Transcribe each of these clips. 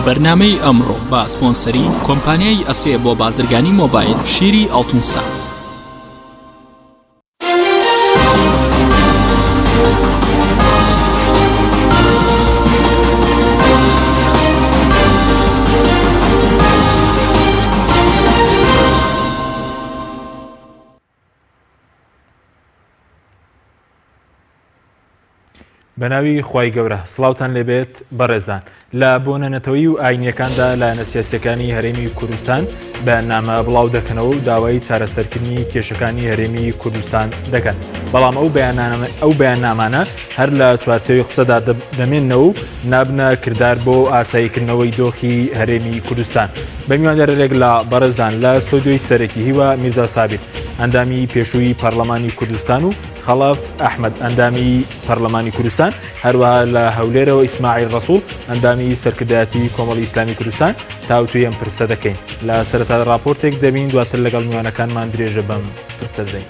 بەرنامەی ئەمڕۆ بە سپۆنسەری کۆمپانیای ئەسێ بۆ بازرگانی مۆبایل شیری ئەڵتونسا. بەناوی خوای گەورە سڵاوتان لێبێت بەڕێزان لە بۆنە نەتەوەی و ئاینیەکاندا لایەنە سیاسەکانی هەرێمی کوردستان بەیاننامە بڵاو دەکەنەوە و داوای چارەسەرکردنی کێشەکانی هەرێمی کوردستان دەکەن بەڵام ئەو بەیاننامە ئەو بەیاننامانە هەر لە چوارچێوی قسەدا دەمێنەوە و نابنە کردار بۆ ئاساییکردنەوەی دۆخی هەرێمی کوردستان بە میواندارێک لە بەڕێزان لە ستۆدیۆی سەرەکی هیوا میرزا سابیر ئەندامی پێشووی پەرلەمانی کوردستان و خەڵەف ئەحمەد ئەندامی پەرلەمانی کوردستان هەروەها لە هەولێرەوە ئیسماعیل ڕەسوڵ ئەندامی سەرکردایەتی کۆمەڵی ئیسلامی کوردستان تاوتوێی ئەم پرسە دەکەین لە سەرەتا راپۆرتێک دەبین دواتر لەگەڵ میوانەکانمان درێژە بەم پرسە دەدەین.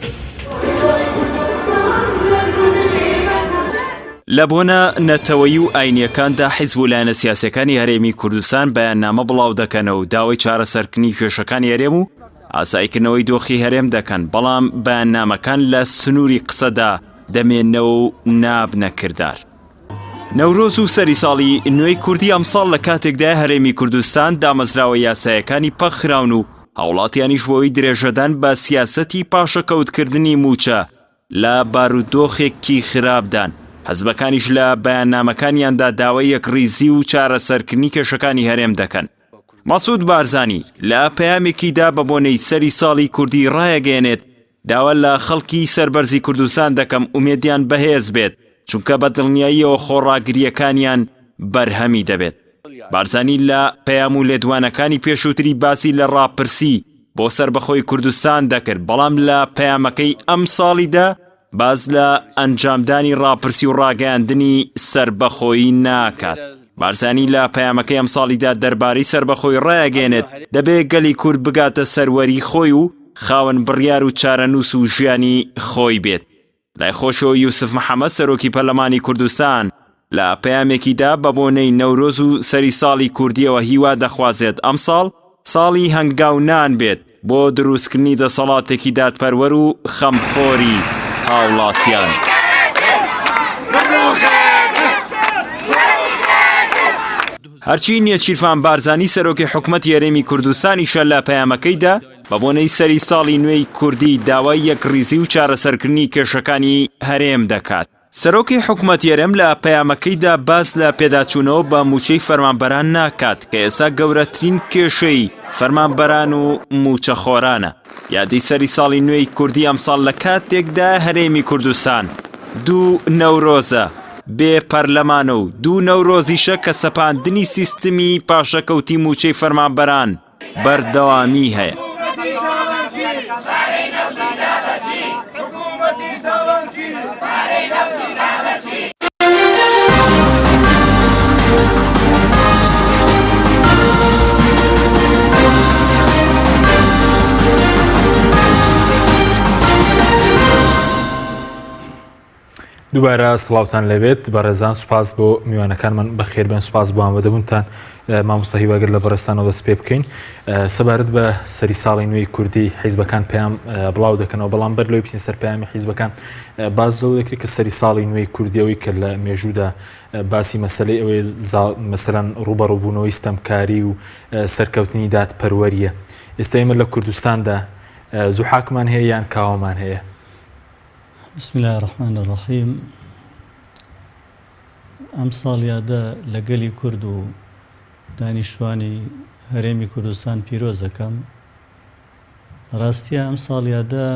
لە بۆنە نەتەوەیی و ئاینییەکاندا حیزب و لایەنە سیاسییەکانی هەرێمی کوردستان بەیاننامە بڵاو دەکەنەوە و داوای چارەسەرکردنی کێشەکانی هەرێم و ئاساییکردنەوەی دۆخی هەرێم دەکەن، بەڵام بەیاننامەکان لە سنووری قسەدا دەمێننەوە و نابنە کردار. نەورۆز و سەری ساڵی نوێی کوردی ئەمساڵ لە کاتێکدایە هەرێمی کوردستان دامەزراوە یاسایەکانی پەکخراون و هاوڵاتیانیش بەهۆی درێژەدان بە سیاسەتی پاشەکەوتکردنی مووچە لە بارودۆخێکی خراپدان، حزبەکانیش لە بەیاننامەکانیاندا داوای یەکڕیزی و چارەسەرکردنی کێشەکانی هەرێم دەکەن. مەسعود بارزانی لە پەیامێکیدا بە بۆنەی سەری ساڵی کوردی ڕایەگەیەنێت، داوا لە خەڵکی سەربەرزی کوردستان دەکەم ئومێدیان بەهێز بێت، چونکە بە دڵنیاییەوە خۆڕاگرییەکانیان بەرهەمی دەبێت. بارزانی لە پەیام و لێدوانەکانی پێشووتری باسی لە ڕاپرسی بۆ سەربەخۆی کوردستان دەکرد، بەڵام لە پەیامەکەی ئەمساڵیدا باس لە ئەنجامدانی ڕاپرسی و ڕاگەیاندنی سەربەخۆیی ناکات. بارزانی لە پەیامەکەی ئەمساڵیدا دەربارەی سەربەخۆی ڕایەگەیەنێت، دەبێ گەلی کورد بگاتە سەروەری خۆی و خاوەن بڕیار و چارەنووس و ژیانی خۆی بێت. لای خۆشەوە یوسف محەمەد سەرۆکی پەرلەمانی کوردستان لە پەیامێکیدا بەبۆنەی نەورۆز و سەری ساڵی کوردییەوە هیوا دەخوازێت ئەمساڵ ساڵی هەنگاونان بێت بۆ دروستکردنی دەسەڵاتێکی دادپەروەر و خەمخۆری هاوڵاتیان. هەرچی نێچیرڤان بارزانی سەرۆکی حکومەتی هەرێمی کوردستانیشە لە پەیامەکەیدا بەبۆنەی سەری ساڵی نوێی کوردی داوای یەکڕیزی و چارەسەرکردنی کێشەکانی هەرێم دەکات. سەرۆکی حکومەتی هەرێم لە پەیامەکەیدا باس لە پێداچوونەوە بە مووچەی فەرمانبەران ناکات کە ئێستا گەورەترین کێشەی فەرمانبەران و مووچەخۆرانە. یادی سەری ساڵی نوێی کوردی ئەمساڵ لە کاتێکدایە هەرێمی کوردستان دوو نەورۆزە بێ پەرلەمانە و دوو نەورۆزیشە کە سەپاندنی سیستمی پاشەکەوتی مووچەی فەرمانبەران بەردەوامی هەیە. دووبارە سڵاوتان لێبێت بەڕێزان سوپاس بۆ میوانەکانمان بەخێربێن سوپاس بۆ ئامادەبوونتان مامۆستا هیواگر لە بەڕێزتانەوە دەست پێ بکەین سەبارەت بە سەری ساڵی نوێی کوردی حیزبەکان پەیام بڵاو دەکەنەوە بەڵام بەر لەوەی بچین سەر پەیامی حیزبەکان باز لەوە دەکرێت کە سەری ساڵی نوێی کوردیەوەی کە لە مێژوودا باسی مەسلەی ئەوەی مەسەرەن ڕوبەڕووبوونەوەی ستەمکاری و سەرکەوتنی دادپەروەریە ئێستا ئێمە لە کوردستاندا زوحاکمان هەیە یان کاوەمان هەیە بسم اللە الرحمن الرحیم ئەم ساڵیادە لە گەلی کورد و دانیشتوانی هەرێمی کوردستان پیرۆز دەکەم. ڕاستیە ئەم ساڵیادە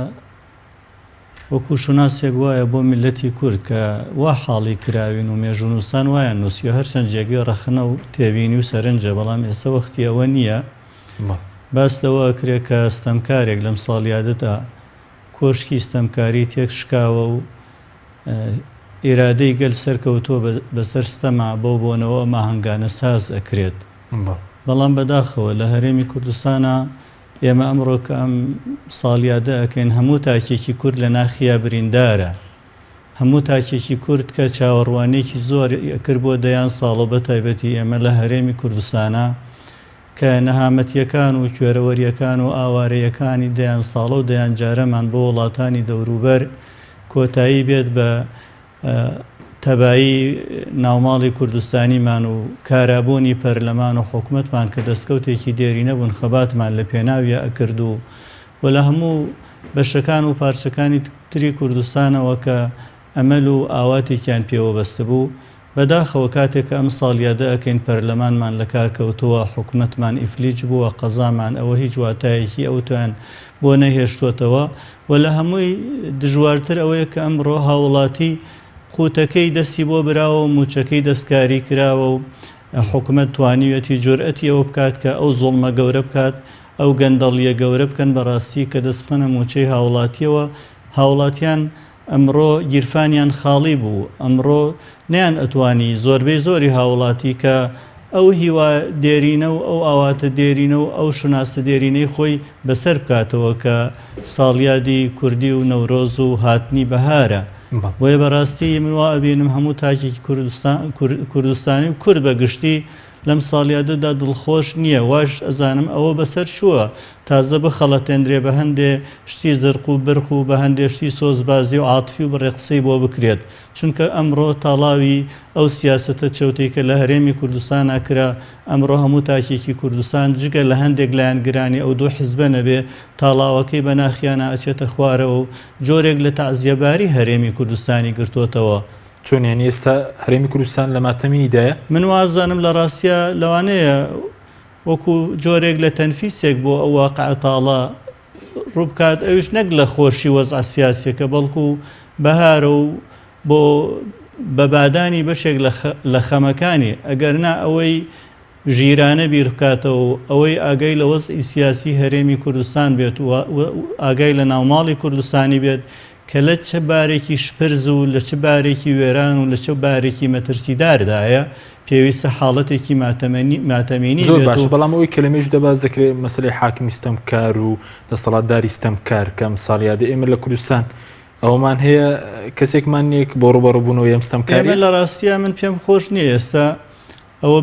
وەکو شوناسێک وایە بۆ میللەتی کورد کە وا حاڵی کراوین و مێژوونووسان وایان نووسیوە هەرچەند جێگەی ڕەخنە و تێبینی و سەرنجە بەڵام ئێستا وەختی ئەوە نییە باس لەوە ئەکرێ کە ستەمکارێک لەم ساڵیادەدا کۆشکی ستەمکاری تێک شکاوە و ئیرادەی گەل سەرکەوتووە بەسەر ستەما، بەو بۆنەوە ئەم ئاهەنگانە ساز ئەکرێت. بەڵام بەداخەوە لە هەرێمی کوردستانا ئێمە ئەمڕۆ کە ئەم ساڵیادە ئەکەین هەموو تاکێکی کورد لە ناخیا بریندارە. هەموو تاکێکی کورد کە چاوەڕوانیەکی زۆری ئەکرد بۆ دەیان ساڵ و بەتایبەتی ئێمە لە هەرێمی کوردستانا کە نەهامەتیەکان و کوێرەوەریەکان و ئاوارەیەکانی دەیان ساڵە و دەیان جارەمان بۆ وڵاتانی دەوروبەر کۆتایی بێت بە تەبایی ناوماڵی کوردستانیمان و کارابوونی پەرلەمان و حکومەتمان کە دەستکەوتێکی دێرینە بوون خەباتمان لە پێناویا ئەکرد و و لە هەموو بەشەکان و پارچەکانی تری کوردستانەوە کە ئەمەل و ئاواتێکیان پێوە بەستبوو. بەداخەوە کاتێک کە ئەم ساڵیادە ئەکەین پەرلەمانمان لە کار کەوتووە، حکومەتمان ئیفلیج بووە، قەزامان ئەوە هیچ واتایەکی ئەوتۆیان بۆ نەهێشتۆتەوە و لە هەمووی دژوارتر ئەوەیە کە ئەمڕۆ هاوڵاتی قوتەکەی دەستی بۆ براوە و موچەکەی دەستکاری کراوە و حکومەت توانیویەتی جورئەتی ئەوە بکات کە ئەو زوڵمە گەورە بکات ئەو گەندەڵیە گەورە بکەن بەڕاستی کە دەست بخەنە موچەی هاوڵاتیەوە هاوڵاتیان ئەمڕۆ گیرفانیان خاڵی بوو، ئەمڕۆ نەیان ئەتوانی، زۆربەی زۆری هاوڵاتی کە ئەو هیوا دێرینە و ئەو ئاواتە دێرینە و ئەو شوناسە دێرینەی خۆی بەسەر بکاتەوە کە ساڵیادی کوردی و نەورۆز و هاتنی بەهارە. بۆیە بەڕاستی من وا ئەبینم هەموو تاکێکی کوردستانی و کورد بە گشتی لەم ساڵیادەدا دڵخۆش نییە، واش ئەزانم ئەوە بەسەر چووە، تازە بخەڵەتێندرێ بە هەندێ شتی زرق و برق و بە هەندێ شتی سۆزبازی و عاتفی و بڕێ قسەی بۆ بکرێت، چونکە ئەمڕۆ تاڵاوی ئەو سیاسەتە چەوتەی کە لە هەرێمی کوردستانا کرا، ئەمڕۆ هەموو تاکێکی کوردستان جگە لە هەندێک لایەنگرانی ئەو دوو حیزبە نەبێ، تاڵاوەکەی بە ناخیانا ئەچێتە خوارەوە و جۆرێک لە تەعزیەباری هەرێمی کوردستانی گرتۆتەوە. چۆن یانی ئێستا هەرێمی کوردستان لە ماتەمینی دایە؟ من وازانم لە ڕاستیا لەوانەیە وەکو جۆرێک لە تەنفیسێک بۆ ئەو واقعە تاڵە ڕووبکات ئەویش نەک لە خۆشی وەزعە سیاسیەکە بەڵکو بەهارە و بۆ بەبادانی بەشێک لە خەمەکانی ئەگەر نا ئەوەی ژیرانە بیر بکاتەوە و ئەوەی ئاگای لە وەزعی سیاسی هەرێمی کوردستان بێت و ئاگای لە ناوماڵی کوردستانی بێت کە لە چ بارێکی شپرز و لە چ بارێکی وێران و لە چ بارێکی مەترسیداردایە، پێویستە حاڵەتێکی ماتەمینی زۆر بێت باشە و. بەڵام ئەوەی کە لە مێژوودا باس دەکرێت مەسەلەی حاکمی ستەمکار و دەسەڵاتداری ستەمکار کە ئەم ساڵیادە ئێمە لە کوردستان ئەوەمان هەیە کەسێکمان نییە بۆ ڕووبەڕووبوونەوەی ئەم ئێمە ستەمکارییە؟ لە ڕاستیا من پێم خۆش نییە ئێستا ئەوە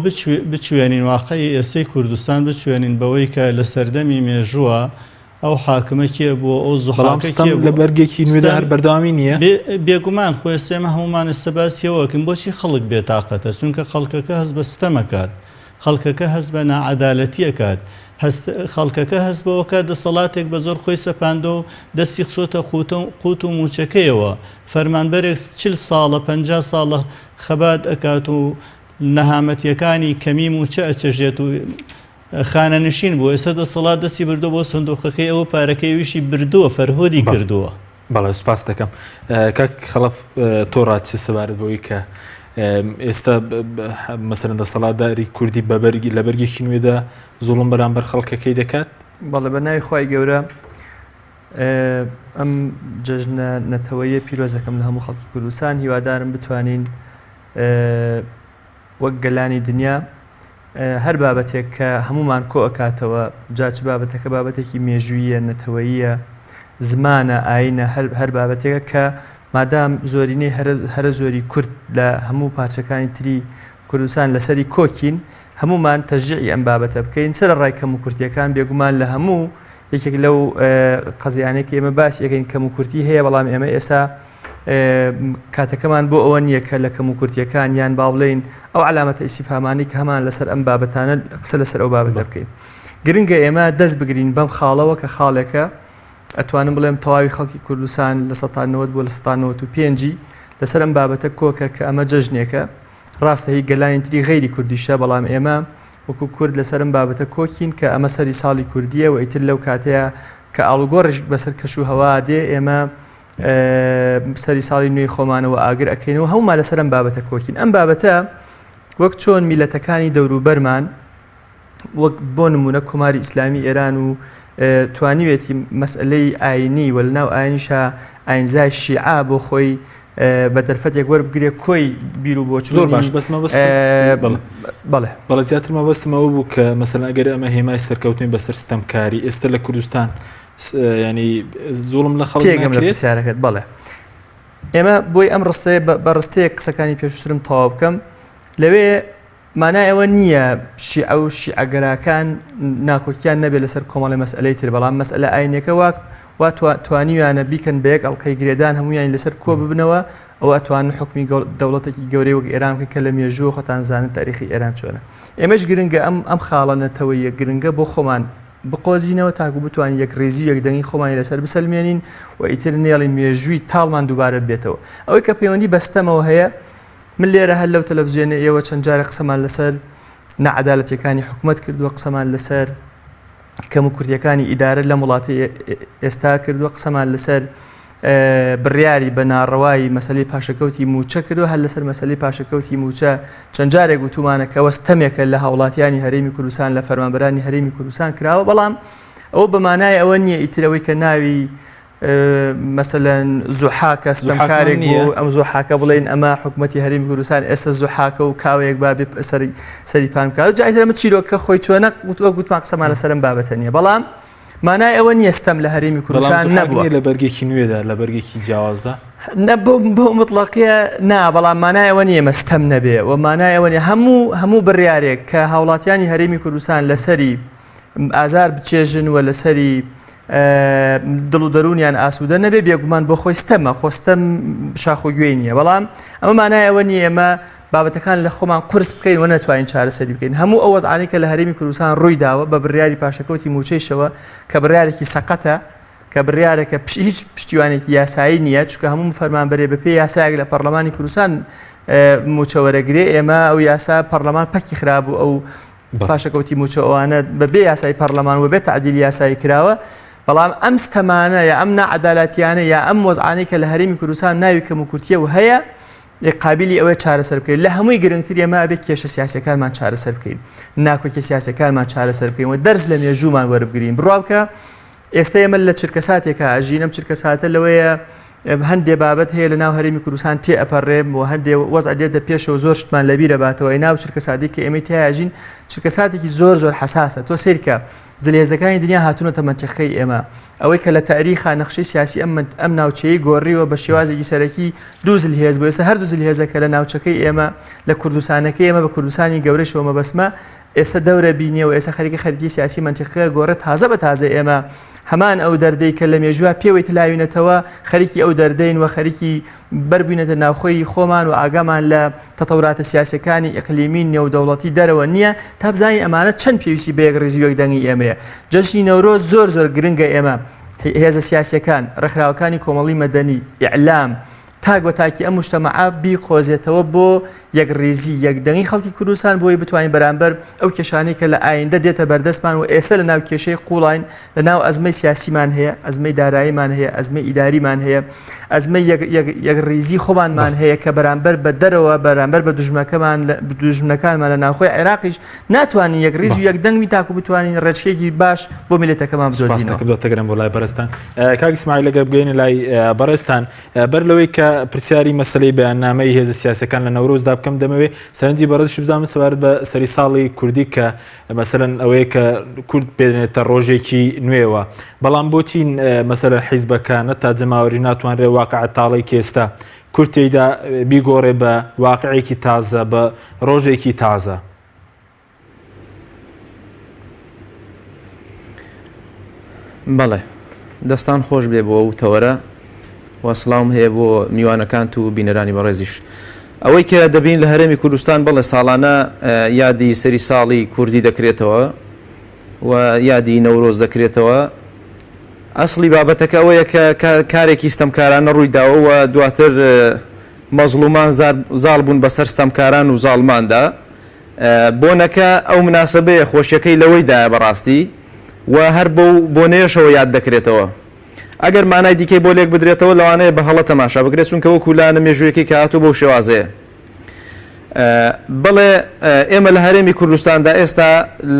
بچوێنین واقعی ئێستەی کوردستان بچوێنین بەوەی کە لە سەردەمی مێژووە ئەو حاکمە کێ بووە ئەو بەڵام زوحاکە ستەم کێ لە بووە بەرگێکی نوێدا ستەم هەر بەردەوامی نییە؟ بێ بێگومان خۆ ئێستا ئێمە هەموومان ئێستا باسی ئەوە ئەکەین بۆچی خەڵک بێتاقەتە چونکە خەڵکەکە هەست بە ستەم ئەکات خەڵکەکە هەست بە ناعەدالەتی ئەکات هەست خەڵکەکە هەست بەوە کات دەسەڵاتێک بە زۆر خۆی سەپاندۆ و دەستی خسۆتە قوتە قوت و موچەکەیەوە فەرمانبەرێک 40 ساڵە 50 ساڵە خەبات ئەکات و نەهامەتیەکانی کەمی موچە ئەچەژێت و خانەنشین بووە ئێستا دەسەڵات دەستی بردووە بۆ سندوقەکەی ئەوە پارەکەی ئەویشی بردووە فەرهودی کردووە. بەڵێ سوپاس دەکەم کاک خەڵەف تۆ ڕات چ سەبارەت بەوەی کە ئێستا مەسەرەن دەسەڵاتداری کوردی بە بەرگی لە بەرگێکی نوێدا زوڵم بەرامبەر خەڵکەکەی دەکات؟ بەڵێ بە ناوی خوای گەورە ئەم جەژنە نەتەوەیە پیرۆزەکەم لە هەموو خەڵکی کوردستان هیوادارم بتوانین وەک گەلانی دنیا هەر بابەتێک کە هەمومان کۆ ئەکاتەوە جا چ بابەتەکە بابەتێکی مێژوویە نەتەوەیە زمانە ئاینە هەر بابەتێکە کە مادام زۆرینەی هەرە زۆری کورد لە هەموو پارچەکانی تری کوردستان لەسەری کۆکین هەمومان تەژیعی ئەم بابەتە بکەین سەر ڕای کەم و کورتیەکان بێگومان لە هەموو یەکێک لەو قەزیانێک ئێمە باس یەکەین کەم و کورتی هەیە بەڵام ئێمە ئێستا کاتەکەمان بۆ ئەوە نییە کە لە کەموکورتیەکان یان با بڵێین ئەو عەلامەتە ئیسیفهامانەی کە هەمان لەسەر ئەم بابەتانە قسە لەسەر ئەو بابەتە بکەین گرنگە ئێمە دەست بگرین بەم خاڵەوە کە خاڵێکە ئەتوانم بڵێم تەواوی خەڵکی کوردستان لە 1970 بۆ لە 1995 لەسەر ئەم بابەتە کۆکە کە ئەمە جەژنێکە ڕاستە هی گەلانی تری غەیری کوردیشە بەڵام ئێمە وەکو کورد لەسەر ئەم بابەتە کۆکین کە ئەمە سەری ساڵی کوردیە و ئیتر لەو کاتەیە کە ئاڵوگۆڕش بەسەر کەش و هەوا دێ ئێمە سەری ساڵی نوێی خۆمانەوە ئاگر ئەکەینەوە هەمومان لەسەر ئەم بابەتە کۆکین ئەم بابەتە وەک چۆن میلەتەکانی دەوروبەرمان وەک بۆ نمونە کۆماری ئیسلامی ئێران و توانیوێتی مەسئلەی ئاینی و لەناو ئاینیشا ئاینزای شیعە بۆ خۆی بە دەرفەتێک وەربگرێ کۆی بیر و بۆچ زۆر باش بەس مەبەست بەڵێ بەڵێ زیاتر مەبەستمەوە بوو کە مەسەلەن ئەگەر ئەمە هێمای سەرکەوتن بەسەر ستەمکاری ئێستا لە کوردستان ینی زوڵم لە خەڵک تێگەم لە پرسیارەکەت بەڵێ. ئێمە بۆی ئەم ڕستەیە بە ڕستەیەک قسەکانی پێشووترم تەواو بکەم لەوێ مانای ئەوە نییە شیعە و شیعەگەراکان ناکۆکیان نەبێت لەسەر کۆمەڵی مەسئلەی تر بەڵام مەسئلە ئاینەکە واک وا توانیویانە بیکەن بە یەک ئەڵلقەی گرێدان هەمویان لەسەر کۆ ببنەوە ئەوە ئەتوان حکمی دەوڵەتێکی گەورەی وەک ئێران بکەن کە لە مێژوو خۆتان زانن تاریخی ئێران چۆنە ئێمەش گرنگە ئەم ئەم خاڵە نەتەوەیە گرنگە بۆ خۆمان بقۆزینەوە تاکو بتوانین یەکڕیزی و یەکدەنگی خۆمانی لەسەر بسەلمێنین و ئیتر نێڵی مێژووی تاڵمان دووبارە بێتەوە. ئەوەی کە پەیوەندی بە ستەمەوە هەیە، من لێرە هەر لەو تەلەفزیۆنەی ئێوە چەند جارێک قسەمان لەسەر ناعەدالەتیەکانی حکومەت کردووە، قسەمان لەسەر کەموکورتیەکانی ئیدارە لەم وڵاتی ئێستا کردووە، قسەمان لەسەر بڕیاری بە ناڕەوایی مەسەلەی پاشەکەوتی مووچە کردووە، هەر لەسەر مەسەلەی پاشەکەوتی مووچە چەند جارێک وتومانە کە ئەوە ستەمێکە لە هاوڵاتیانی هەرێمی کوردستان لە فەرمانبەرانی هەرێمی کوردستان کراوە، بەڵام ئەوە بە مانای ئەوە نییە ئیتر ئەوەی کە ناوی مەسەلەن زوحاکە ستەمکارێک بوو ئەم زوحاکە بڵێن ئەمە حکوومەتی هەرێمی کوردستان ئێستا زوحاکە و کاوەیەک با بێ سەری سەری پان بکات جا ئیتر ئەمە چیرۆکە خۆی چۆنە وتوە گوتمان قسەمان لەسەرم بابەتە نییە بەڵام مانای ئەوە نییە ستەم لە هەرێمی کوردستان نەبووە لە بەرگێکی نوێدا لە بەرگێکی جیاوازدا نە بۆ بۆ مطلقیە نا بەڵام مانای ئەوە نییە مەستەم نەبێ و مانای ئەوە نییە هەموو هەموو بڕیارێک کە هاوڵاتیانی هەرێمی کوردستان لەسەری ئازار بچێژن و لەسەری دڵ و دەروونیان ئاسوودە نەبێ بێگومان بۆ خۆی ستەمە خۆستەم شاخ و گوێی نییە بەڵام ئەمە مانای ئەوە نییە ئێمە بابەتەکان لە خۆمان قورس بکەین و نەتوانین چارەسەری بکەین هەموو ئەو وەزعانەی کە لە هەرێمی کوردستان ڕووی داوە بە بڕیاری پاشەکەوتی مووچەیشەوە کە بڕیارێکی سەقەتە کە بڕیارێکە هیچ پشتیوانێکی یاسایی نییە چونکە هەموو فەرمانبەرێ بەپێی یاسایەک لە پەرلەمانی کوردستان مووچە وەرەگرێ ئێمە ئەو یاسا پەرلەمان پەکی خرابوو ئەو پاشەکەوتی مووچە ئەوانە بەبێ یاسای پەرلەمان و بێ تعدیل یاسایی کراوە بەڵام ئەم ستەمانە یا ئەم ناعەدالەتیانە یا ئەم وەزعانەی کە لە هەرێمی کوردستان ناوی کەموکورتیە و هەیە قابیلی ئەوەیە چارەسەر بکەین لە هەمووی گرنگتر ئێمە ئەبێ کێشە سیاسەکانمان چارەسەر بکەین ناکۆکیە سیاسەکانمان چارەسەر بکەین و دەرس لە مێژوومان وەربگرین بڕوا بکە ئێستا ئێمە لە چرکەساتێکا ئەژین ئەم چرکەساتە لەوەیە هەندێ بابەت هەیە لە ناو هەرێمی کوردستان تێ ئەپەڕێم و هەندێ وەزع دێتە پێشەوە زۆر شتمان لەبیرە باتەوە ناو چرکەساتی کە ئێمەی تیاژین چرکەساتێکی زۆر زۆر حەساسە تۆ سیرکە زلهێزەکانی دنیا هاتوونەتە مەنتیقەی ئێمە، ئەوەی کە لە تاریخا نەخشەی سیاسی ئەم ئەم ناوچەیەی گۆڕیوە بە شێوازێکی سەرەکی دوو زلهێز بوو، ئێستا هەردوو زلهێزەکە لە ناوچەکەی ئێمە لە کوردستانەکەی ئێمە بە کوردستانی گەورەشەوە مەبەستمە ئێستا دەورە بینیە و ئێستا خەریکە خەریکی سیاسی مەنتیقەکە گۆڕێت تازە بە تازە ئێمە هەمان ئەو دەردەی کە لە مێژووە پێوەی تلاوینەتەوە خەریکی ئەو دەردەین و خەریکی بەربووینەتە ناوخۆی خۆمان و ئاگامان لە تەتەوراتە سیاسیەکانی ئیقلیمی نێودەوڵەتی دەرەوە نییە تا بزانین ئەمانە چەند پێویستی بە یەکڕیزی و یەکدەنگی ئێمەیە. جەژنی نەورۆز زۆر زۆر گرنگە ئێمە هێزە سیاسیەکان، ڕێکخراوەکانی کۆمەڵی مەدەنی، ئیعلام، تاک بە تاکی ئەم مجتەمەعە بیقۆزێتەوە بۆ یەکڕیزی، یەکدەنگی خەڵکی کوردستان بۆی بتوانین بەرامبەر ئەو کێشانەی کە لە ئایندە دێتە بەردەستمان و ئێستا لە ناو کێشەی قوڵاین لە ناو ئەزمەی سیاسیمان هەیە، ئەزمەی داراییمان هەیە، ئەزمەی ئیداریمان هەیە، ئەزمەی یەکڕیزی خۆمانمان هەیە کە بەرامبەر بە دەرەوە، بەرامبەر بە دوژمنەکەمان، دوژمنەکانمان لە ناوخۆی عێراقیش ناتوانین یەکڕیز و یەکدەنگ بین تاکو بتوانین ڕێچکەیەکی باش بۆ میللەتەکەمان بدۆزینەوە. سوپاس دەکەم دەگەرم بۆ لای بەڕێزتان. کاک ئیسماعیل ئەگەر بگەینە لای بەڕێزتان، بەر لەوەی کە پرسیاری مەسەلەی بەیاننامەی هێزە سیاسیەکان لە نەورۆزدا بکەم، دەمەوێت سەرنجی بەڕێزیش بزانم سەبارەت بە سەری ساڵی کوردی کە مەسەلەن ئەوەیە کە کورد بێنێتە ڕۆژێکی نوێوە بەڵام بۆچی مەسەلەن حیزبەکانە تا جەماوەری ناتوانرێت واقع تاڵی کێستا کورد تێیدا بیگۆڕێ بە واقعێکی تازە بە ڕۆژێکی تازە. بەڵێ دەستان خۆش بێ بۆ ئەو تەوەرە و سڵاوم هەیە بۆ میوانەکانت و بینەرانی بەڕێزیش. ئەوەی کە دەبین لە هەرێمی کوردستان بەڵێ ساڵانە یادی سەری ساڵی کوردی دەکرێتەوە و یادی نەورۆز دەکرێتەوە. ئەسڵی بابەتەکە ئەوەیە کە کارێکی ستەمکارانە ڕووی داوە و دواتر مەزڵومان زاڵ بوون بەسەر ستەمکاران و زاڵماندا. بۆنەکە ئەو مناسەبەیە خۆشیەکەی لەوەیدایە بەڕاستی و هەر بەو بۆنەیەشەوە یاد دەکرێتەوە. ئەگەر مانای دیکەی بۆ لێک بدرێتەوە لەوانەیە بە هەڵە تەماشا بکرێت چونکە وەکو لایەنە مێژوویەکەی کە هاتووە بەو شێوازەیە. بەڵێ ئێمە لە هەرێمی کوردستاندا ئێستا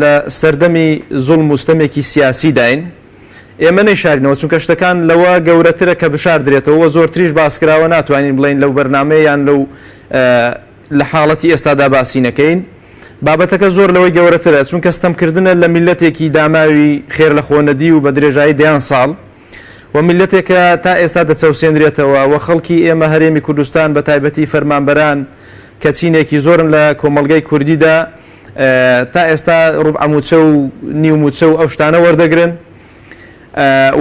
لە سەردەمی زوڵم و ستەمێکی سیاسیداین. ئێمە نەیشارینەوە چونکە شتەکان لەوە گەورەترە کە بشاردرێتەوە و زۆرتریش باسکراوە ناتوانین بڵێین لەو بەرنامەیە یان لەو لە حاڵەتی ئێستادا باسی نەکەین بابەتەکە زۆر لەوەی گەورەترە چونکە ستەمکردنە لە میللەتێکی داماوی خێر لە خۆ نەدیو بە درێژایی دەیان ساڵ. و میللەتێکە تا ئێستا دەچەوسێنرێتەوە و خەڵکی ئێمە هەرێمی کوردستان بە تایبەتی فەرمانبەران کە چینێکی زۆرن لە کۆمەڵگەی کوردیدا تا ئێستا ڕوبعە مووچە و نیو مووچە و ئەو شتانە وەردەگرن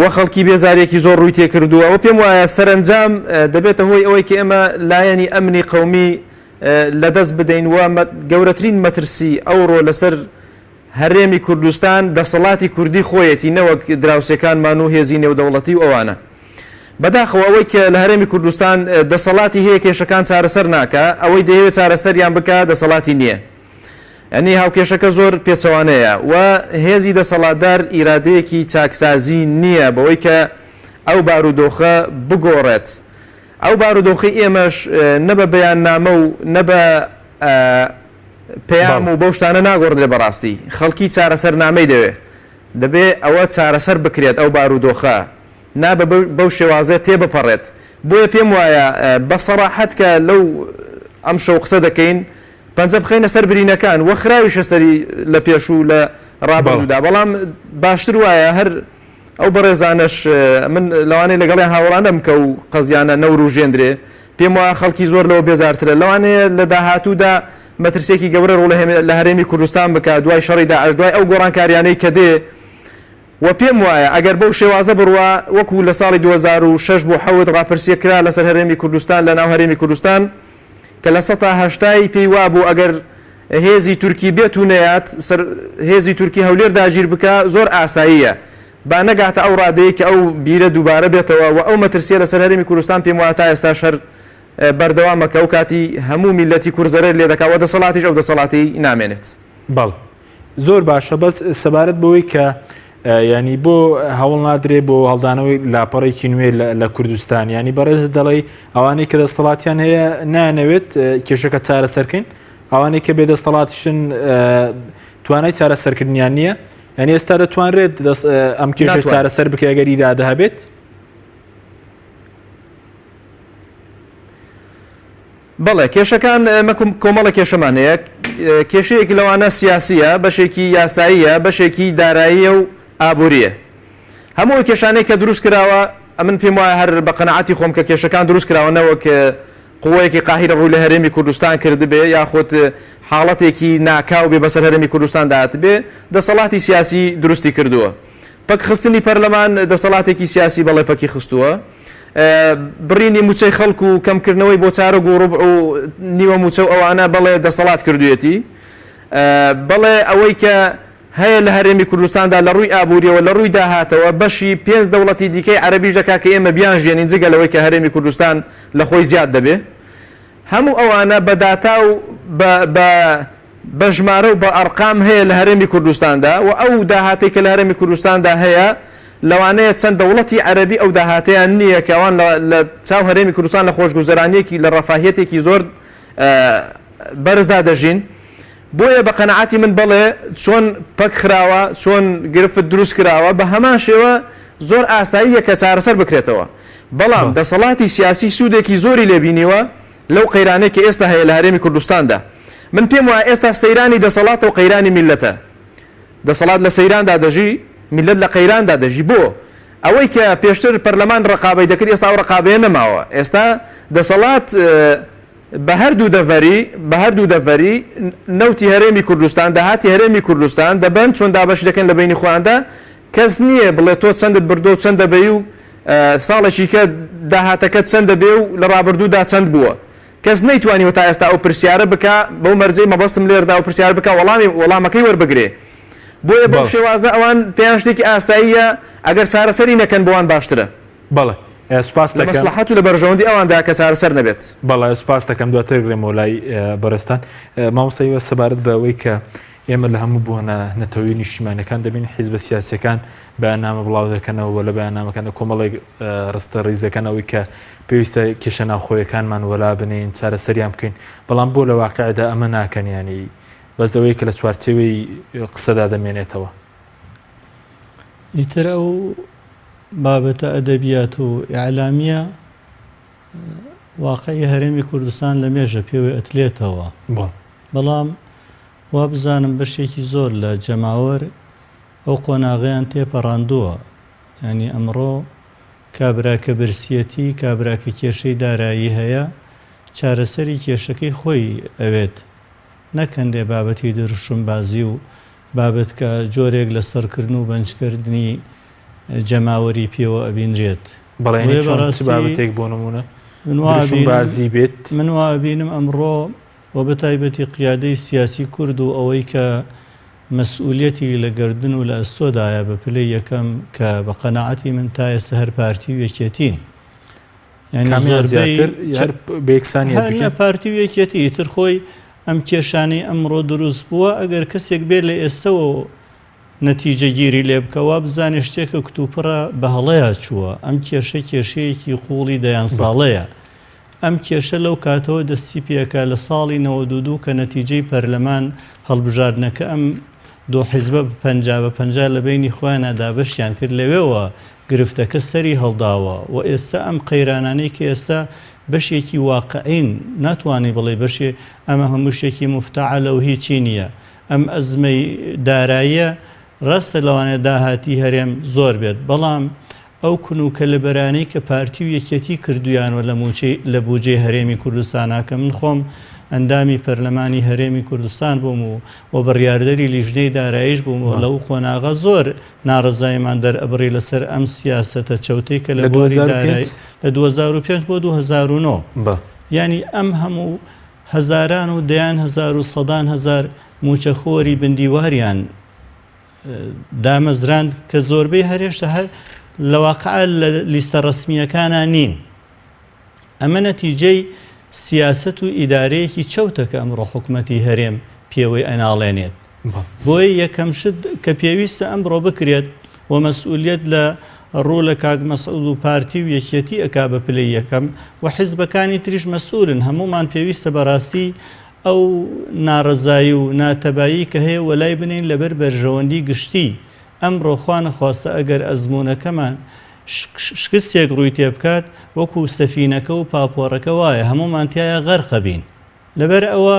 و خەڵکی بێزارێکی زۆر ڕووی تێکردووە و پێم وایە سەرەنجام دەبێتە هۆی ئەوەی کە ئێمە لایەنی ئەمنی قەومی لەدەست بدەین و گەورەترین مەترسی ئەوڕۆ لەسەر هەرێمی کوردستان دەسەڵاتی کوردی خۆیەتی نەوەک دراوسێکانمان و هێزی نێودەوڵەتی و ئەوانە. بەداخەوە ئەوەی کە لە هەرێمی کوردستان دەسەڵاتی هەیە کێشەکان چارەسەر ناکا، ئەوەی دەیەوێت چارەسەریان بکا دەسەڵاتی نییە. یانی هاوکێشەکە زۆر پێچەوانەیە و هێزی دەسەڵاتدار ئیرادەیەکی چاکسازی نییە بەوەی کە ئەو بارودۆخە بگۆڕێت. ئەو بارودۆخەی ئێمەش نە بە بەیاننامە و نە بە پەیام و بەو شتانە ناگۆڕدرێ بەڕاستی خەڵکی چارەسەرنامەی دەوێ دەبێ ئەوە چارەسەر بکرێت ئەو بارودۆخە نابێ بەو شێوازە تێبپەڕێت بۆیە پێم وایە بە سەڕاحەت کە لەو ئەمشەو قسە دەکەین پەنجە بخەینە سەر برینەکان وە خراویشە سەری لە پێش و لە ڕابردوودا بەڵام باشتر وایە هەر ئەو بەڕێزانەش من لەوانەیە لەگەڵیان هاوڕا نەبم کە ئەو قەزیانە نەوروژێندرێ پێم وایە خەڵکی زۆر لەوە بێزارترە لەوانەیە لە داهاتوودا مەترسیەکی گەورە ڕوو لە هەرێمی کوردستان بکات دوای شەڕی داعش دوای ئەو گۆڕانکاریانەی کە دێ و پێم وایە ئەگەر بەو شێوازە بڕوا وەکو لە ساڵی 2006 بۆ حەوت ڕاپرسیە کرا لەسەر هەرێمی کوردستان لە ناو هەرێمی کوردستان کە لە سەتا هەشتای پێی وابوو ئەگەر هێزی تورکی بێت و نەیات سەر هێزی تورکی هەولێر داگیر بکا زۆر ئاساییە با نەگاتە ئەو ڕادەیە کە ئەو بیرە دووبارە بێتەوە و ئەو مەترسیە لەسەر هەرێمی کوردستان پێم وایە تا ئێستاش هەر بەردەوامە کە ئەو کاتی هەموو میللەتی کورد زەرەر لێ دەکا و دەسەڵاتیش ئەو دەسەڵاتی نامێنێت. بەڵێ زۆر باشە بەس سەبارەت بەوەی کە ینی بۆ هەوڵ نادرێ بۆ هەڵدانەوەی لاپەڕێکی نوێ لە کوردستان ینی بەڕێز دەڵێ ئەوانەی کە دەستەڵاتیان هەیە نانەوێت کێشەکە چارەسەرکەین ئەوانەی کە بێدەستەڵاتیشن توانای چارەسەرکردنیان نییە یعنی ئێستا دەتوانرێت ئەم کێشە چارەسەر بکە ئەگەر ئیرادە هەبێت بەڵێ کێشەکان ئێمە کۆمەڵە کێشەمان هەیە کێشەیەک لەوانە سیاسیە بەشێکی یاساییە بەشێکی داراییە و ئابووریە هەموو کێشانەی کە دروست کراوە ئەمن پێم وایە هەر بە قەناعەتی خۆم کە کێشەکان دروست کراوە نەوەک قوەیەکی قاهیرە ڕووی لە هەرێمی کوردستان کردبێ یاخود حاڵەتێکی ناکاو بێ بەسەر هەرێمی کوردستان داهاتبێ دەسەڵاتی سیاسی دروستی کردووە پەکخستنی پەرلەمان دەسەڵاتێکی سیاسی بەڵێ پەکی خستووە. بڕینی مووچەی خەڵک و کەمکردنەوەی بۆ چارەگ و ڕوبع و نیوە مووچە و ئەوانە بەڵێ دەسەڵات کردوویەتی. بەڵێ ئەوەی کە هەیە لە هەرێمی کوردستاندا لە ڕووی ئابووریەوە لە ڕووی داهاتەوە بەشی پێنج دەوڵەتی دیکەی عەرەبیش دەکات کە ئێمە بیانژیێنین جگە لەوەی کە هەرێمی کوردستان لە خۆی زیاد دەبێ. هەموو ئەوانە بە داتا و بە بە بە ژمارە و بە ئەرقام هەیە لە هەرێمی کوردستاندا و ئەو داهاتەی کە لە هەرێمی کوردستاندا هەیە لەوانەیە چەند دەوڵەتی عەرەبی ئەو داهاتەیان نییە کە ئەوان لە لە چاو هەرێمی کوردستان لە خۆشگوزەرانییەکی لە ڕەفاهیەتێکی زۆر بەرزدا دەژین. بۆیە بە قەناعەتی من بەڵێ چۆن پەک خراوە، چۆن گرفت دروست کراوە بە هەمان شێوە زۆر ئاساییە کە چارەسەر بکرێتەوە. بەڵام دەسەڵاتی سیاسی سوودێکی زۆری لێ بینیوە لەو قەیرانەی کە ئێستا هەیە لە هەرێمی کوردستاندا. من پێم وایە ئێستا سەیرانی دەسەڵاتە و قەیرانی میللەتە. دەسەڵات لە سەیراندا دەژی، میللەت لە قەیراندا دەژی. بۆ؟ ئەوەی کە پێشتر پەرلەمان ڕەقابەی دەکرد ئێستا ئەو ڕەقابەیە نەماوە. ئێستا دەسەڵات بە هەردوو دەڤەری بە هەردوو دەڤەری نەوتی هەرێمی کوردستان، داهاتی هەرێمی کوردستان دەبەن، چۆن دابەشی دەکەن لە بەینی خۆیاندا، کەس نییە بڵێ تۆ چەندت بردووە و چەند دەبەی و ساڵێکی کە داهاتەکەت چەند دەبێ و لە ڕابردوودا چەند بووە. کەس نەیتوانیوە تا ئێستا ئەو پرسیارە بکا، بەو مەرجەی مەبەستم لێرەدا ئەو پرسیارە بکا وەڵامی وەڵامەکەی وەربگرێ. بۆیە بەو شێوازە ئەوان پێیان شتێکی ئاساییە، ئەگەر چارەسەری نەکەن بۆوان باشترە. بەڵێ سوپاست لە دەکەم. مەسڵەحەت و لە بەرژەوەندی ئەواندا کە چارەسەر نەبێت. بەڵێ سوپاست دەکەم دواتر گرێمەوە لای بەڕێزتان. مامۆستا هیوا سەبارەت بە ئەوەی کە ئێمە لە هەموو بۆنە نەتەوەی نیشتیمانەکان دەبین حیزبە سیاسیەکان بەیاننامە بڵاو دەکەنەوە و لە بەیاننامەکاندا کۆمەڵێک ڕستە ڕیزەکەن ئەوەی کە پێویستە کێشە ناوخۆیەکانمان وەلا بنێین چارەسەریان بکەین بەڵام بۆ لە واقعدا ئەمە ناکەن ینی بەس ئەوەی کە لە چوارچێوەی قسەدا دەمێنێتەوە. ئیتر ئەو بابەتە ئەدەبیات و ئیعلامیە واقعی هەرێمی کوردستان لە مێژە پێوەی ئەتلێتەوە بەڵام وابزانم بەشێکی زۆر لە جەماوەر ئەو قۆناغەیان تێپەڕاندووە یانی ئەمڕۆ. کابرا کە برسیەتی، کابرا کە کێشەی دارایی هەیە، چارەسەری کێشەکەی خۆی ئەوێت، نەک هەندێ بابەتی دروشمبازی و بابەت کە جۆرێک لە سڕکردن و بەنجکردنی جەماوەری پێوە ئەبینرێت. بەڵێ یانی بۆیە چۆن چ بەڕاستی بابەتێک بۆ نموونە من وا ئەبینم دروشمبازی بێت؟ من وا ئەبینم ئەمڕۆ و بە تایبەتی قیادەی سیاسی کورد و ئەوەی کە مەسئولیەتی لە گەردن و لە ئەستۆدایە بە پلەی یەکەم کە بە قەناعەتی من تا ئێستا هەر پارتی و یەکێتین. یانی کامیان زۆربەی زیاتر هەر بە یەکسانی هەر نە هەردووکیان؟ پارتی و یەکێتی ئیتر خۆی ئەم کێشانەی ئەمڕۆ دروست بووە ئەگەر کەسێک بێ لە ئێستەوە نەتیجەگیری لێ بکا وا بزانێ شتێکە کتوپڕە بە هەڵەیا چووە ئەم کێشە کێشەیەکی قووڵی دەیان ساڵەیە ئەم کێشە لەو کاتەوە دەستی پێکا لە ساڵی 92 کە نەتیجەی پەرلەمان هەڵبژاردنەکە ئەم دوو حیزبە بە 50 بە 50 لە بەینی خۆیانا دابەشیان کرد لەوێوە گرفتەکە سەری هەڵداوە و ئێستا ئەم قەیرانانەی کە ئێستا بەشێکی واقعین ناتوانی بڵێی بەشێ ئەمە هەموو شتێکی موفتەعەلە و هیچی نییە ئەم ئەزمەی داراییە ڕاستە لەوانەیە داهاتی هەرێم زۆر بێت بەڵام ئەو کون و کەلەبەرانەی کە پارتی و یەکێتی کردویانوە لە موچەی لە بوجەی هەرێمی کوردستانا کە من خۆم ئەندامی پەرلەمانی هەرێمی کوردستان بووم و و بڕیاردەری لیژنەی داراییش بووم و لەو قۆناغە زۆر ناڕەزاییمان دەرئەبڕی لەسەر ئەم سیاسەتە چەوتەی کە لە لە بواری 2005؟ دارایی لە 2005 بۆ 2009 بە. یانی ئەم هەموو هەزاران و دەیان هەزار و سەدان هەزار موچەخۆری بندیواریان دامەزراند کە زۆربەی هەرێشتا هەر لە واقع لە لیستە ڕەسمییەکانا نین. ئەمە نەتیجەی سیاسەت و ئیدارەیەکی چەوتە کە ئەمڕۆ حکومەتی هەرێم پێوەی ئەناڵێنێت. بۆیە یەکەم شت کە پێویستە ئەمڕۆ بکرێت و مەسئولیەت لە ڕوو لە کاک مەسعود و پارتی و یەکێتی ئەکا بە پلەی یەکەم و حیزبەکانی تریش مەسئولن هەموومان پێویستە بەڕاستی ئەو ناڕەزایی و ناتەبایی کە هەیە وەلای بنێین لەبەر بەرژەوەندی گشتی، ئەمڕۆ خوانەخواستە ئەگەر ئەزموونەکەمان شکستێک ڕووی تێبکات وەکو سەفینەکە و پاپۆڕەکە وایە هەموومان تیایا غەرقەبین. لەبەر ئەوە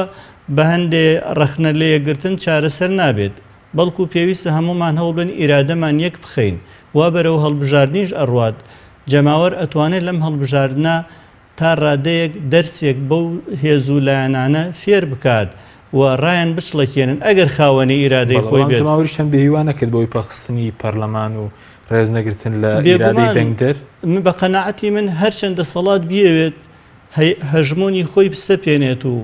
بە هەندێ ڕەخنە لەیەکگرتن چارەسەر نابێت، بەڵکو پێویستە هەموومان هەوڵبەین ئیرادەمان یەک بخەین، وا بەرەو هەڵبژاردنیش ئەڕوات، جەماوەر ئەتوانێت لەم هەڵبژاردنە تا ڕادەیەک دەرسێک بەو هێز و لایەنانە فێر بکات و ڕایان بچڵەکێنن ئەگەر خاوەنی ئیرادەی بەڵێ، خۆی بەڵام بێت. جەماوەریشیان بێهیوا نەکرد بەهۆی پەخستنی پەرلەمان و ڕێزنەگرتن لە ئیرادەی بێگومان دەنگدەر؟ من بە قەناعەتی من هەرچەند دەسەڵات بیەوێت هەژموونی خۆی بسەپێنێت و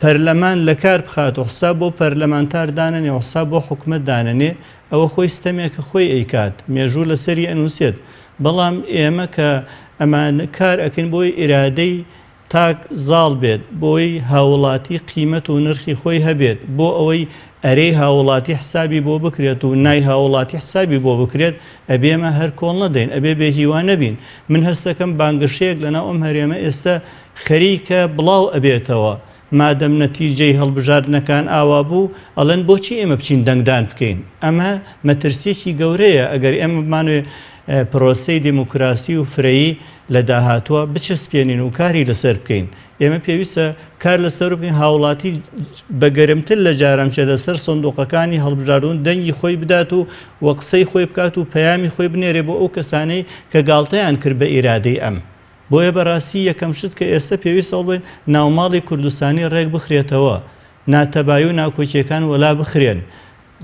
پەرلەمان لەکار بخات و حساب بۆ پەرلەمانتار دانەنێ و حساب بۆ حکومەت دانەنێ ئەوە خۆی ستەمێکە خۆی ئەیکات مێژوو لەسەری ئەنووسێت بەڵام ئێمە کە ئەمان کار ئەکەین بۆی ئیرادەی تاک زاڵ بێت بۆی هاوڵاتی قیمەت و نرخی خۆی هەبێت بۆ ئەوەی ئەرێی هاوڵاتی حسابی بۆ بکرێت و نای هاوڵاتی حسابی بۆ بکرێت ئەبێ ئێمە هەر کۆڵ نەدەین ئەبێ بێ هیوا نەبین من هەستەکەم بانگەشەیەک لەناو ئەم هەرێمە ئێستا خەریکە بڵاو ئەبێتەوە، مادەم نەتیجەی هەڵبژاردنەکان ئاوا بوو، ئەڵێن بۆچی ئێمە بچین دەنگدان بکەین؟ ئەمە مەترسیەکی گەورەیە، ئەگەر ئێمە بمانەوێ پرۆسەی دێموکراسی و فرەیی لە داهاتووە بچەسپێنین و کاری لەسەر بکەین، ئێمە پێویستە کار لەسەر بکەین هاوڵاتی بە گەرمتر لە جاران بچێتە سەر سندوقەکانی هەڵبژاردن دەنگی خۆی بدات و و قسەی خۆی بکات و پەیامی خۆی بنێرێ بۆ ئەو کەسانەی کە گاڵتەیان کرد بە ئیرادەی ئەم. بۆیە بەراستی یەکەم شت کە ئێستە پێویستە هەوڵبەین ناوماڵی کوردستانی ڕێک بخرێتەوە، ناتەبایی و ناکۆکیەکان وەلا بخرێن،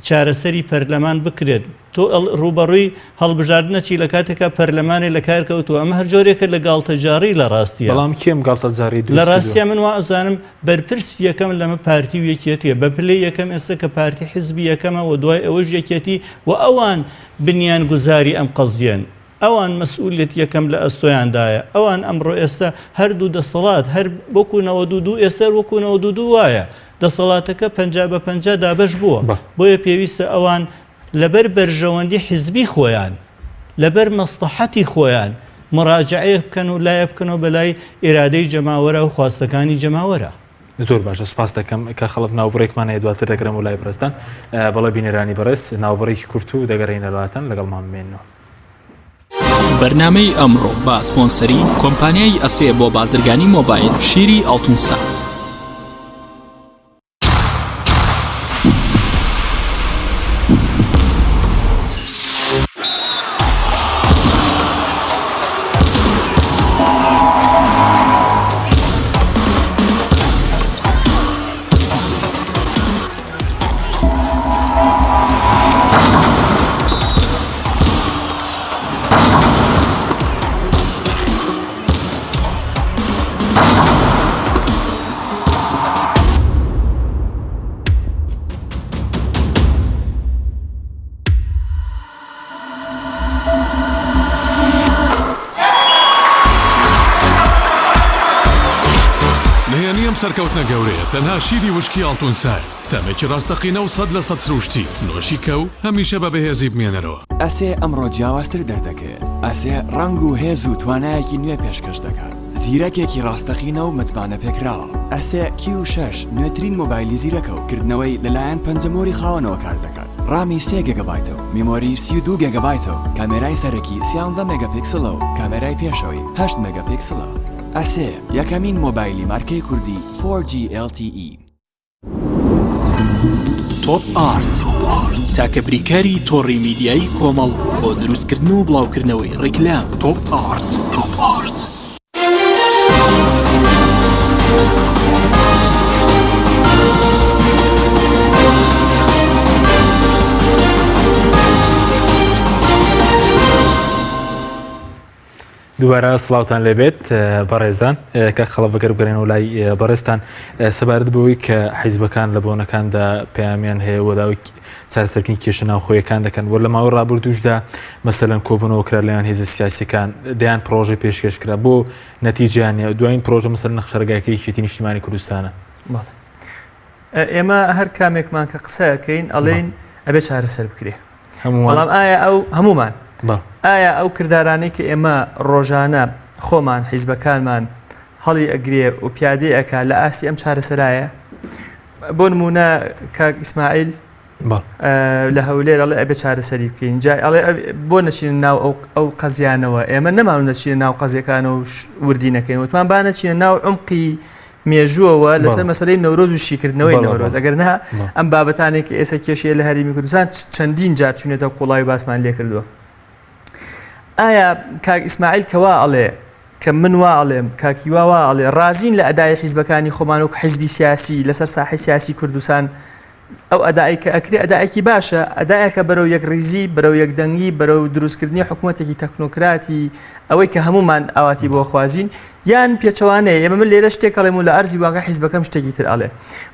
چارەسەری پەرلەمان بکرێت، تۆ ڕووبەڕووی هەڵبژاردن ئەچی لە کاتێکا پەرلەمانێ لە کار کەوتووە، ئەمە هەر جۆرێکە لە گاڵتەجاڕی لە ڕاستیا. بەڵام کێ ئەم گاڵتەجاڕیەی لە دروست کردووە؟ ڕاستیا من وا ئەزانم بەرپرسی یەکەم لەمە پارتی و یەکێتیە، بە پلەی یەکەم ئێستە کە پارتی حزبی یەکەمە و دوای ئەوەش یەکێتی و ئەوان بنیانگوزاری ئەم قەزیەن. ئەوان مەسئولیەت یەکەم لە ئەستۆیاندایە، ئەوان ئەمڕۆ ئێستا هەردوو دەسەڵات هەر وەکو 92 ئێستا هەر وەکو 92 وایە، دەسەڵاتەکە 50 بە 50 دابەش بووە، بۆیە پێویستە ئەوان لەبەر بەرژەوەندی حزبی خۆیان، لەبەر مەسڵەحەتی خۆیان مراجعەیەک بکەن و لایە بکەنەوە بەلای ئیرادەی جەماوەرا و خواستەکانی جەماوەرا. زۆر باشە سوپاس دەکەم کە خەڵک ناوبڕێکمان هەیە دواتر دەگەرم و لای بەڕێزتان بەڵێ بینەرانی بەڕێز ناوبڕێکی کورت و دەگەڕێینە لاتان لەگەڵمان بمێنەوە. بەرنامەی ئەمڕۆ بە سپۆنسەری کۆمپانیای ئەسێ بۆ بازرگانی مۆبایل شیری ئاڵتونسا. سەرکەوتنە گەورەیە تەنها شیری وشکی ئاڵتون سایە، تامێکی ڕاستەقینە و 100% سروشتی، نۆشی کە و هەمیشە بە بەهێزی بمێنەرەوە. ئەسێ ئەمڕۆ جیاوازتر دەردەکەوێت. ئەسێ ڕەنگ و هێز و توانایەکی نوێ پێشکەش دەکات. زیرەکێکی ڕاستەقینە و متمانەپێکراوە. ئەسێ کیو شەش نوێترین مۆبایلی زیرەکە و کردنەوەی لەلایەن پەنجەمۆری خاوەنەوە کار دەکات. ڕامی سێ گێگابایتە و میمۆری 32 گێگابایتە و کامێرای سەرەکی سیانزە مێگاپیکسڵە و کامێرای پێشەوەی هەشت مێگاپیکسڵە. ئەسێ یەکەمین مۆبایلی مارکەی کوردی 4G LTE. تۆپ ئارت تاکە بریکاری تۆڕی میدیایی کۆمەڵ بۆ دروستکردن و بڵاوکردنەوەی ڕیکلام تۆپ ئارت تۆپ ئارت. دووبارە سڵاوتان لێبێت بەڕێزان کە خەڵە بەگەر بگەرێنەوە لای بەڕێزتان سەبارەت بەوەی کە حیزبەکان لە بۆنەکاندا پەیامیان هەیە و داوای چارەسەرکردنی کێشە ناوخۆیەکان دەکەن و لە ماوەی ڕابردووشدا مەسەلەن کۆبوونەوە کرا لەیان هێزە سیاسەکان دەیان پرۆژەی پێشکەش کرا بۆ نەتیجەیان نیە دوایین پرۆژە مەسەلەن نەخشەڕێگاکەی یەکێتی نیشتیمانی کوردستانە. ئێمە هەر کامێکمان کە قسەکەین ئەڵێین ئەبێ چارەسەر بکرێ بەڵام ئایا ئەو هەمومان ئایا ئەو کردارانەی کە ئێمە ڕۆژانە خۆمان حیزبەکانمان هەڵی ئەگرێ و پیادەی ئەک لە ئاستی ئەم چارەسەرایە بۆ نمونە کاک ئیسماعیل لە هەولێر ئەڵێ ئەبێ چارەسەری بکەین جای ئەڵێ بۆ نەچینە ناو ئەو قەزیانەوە ئێمە نەمان نەچینە ناو قەزیەکان و وردی نەکەین وتمان با نەچینە ناو عمقی مێژووەوە لەسەر مەسەلەی نەورۆز و شیکردنەوەی نەورۆز ئەگەر نا ئەم بابەتانێک کە ئێستا کێشەیە لە هەرێمی کوردستان چەندین جار چوونێتە قوڵاوی باسمان لێ کردووە ئایا کاک ئیسماعیل کەوا ئەڵێ کە من وا ئەڵێم کاکیوا وا ئەڵێ ڕازین لە ئەدای حیزبەکانی خۆمان وەک حیزبی سیاسی لەسەر ساحی سیاسی کوردستان ئەو ئەدای کە ئەکرێ ئەدایەکی باشە، ئەدایەکە بەرەو یەکڕیزی، بەرەو یەکدەنگی، بەرەو دروستکردنی حکوومەتێکی تەکنۆکراتی، ئەوەی کە هەموومان ئاواتی بۆ خوازین، یان پێچەوانەیە، ئێمە من لێرە شتێک ئەڵێم و لە ئەرزی واقع حیزبەکەم شتێکی تر ئەڵێ.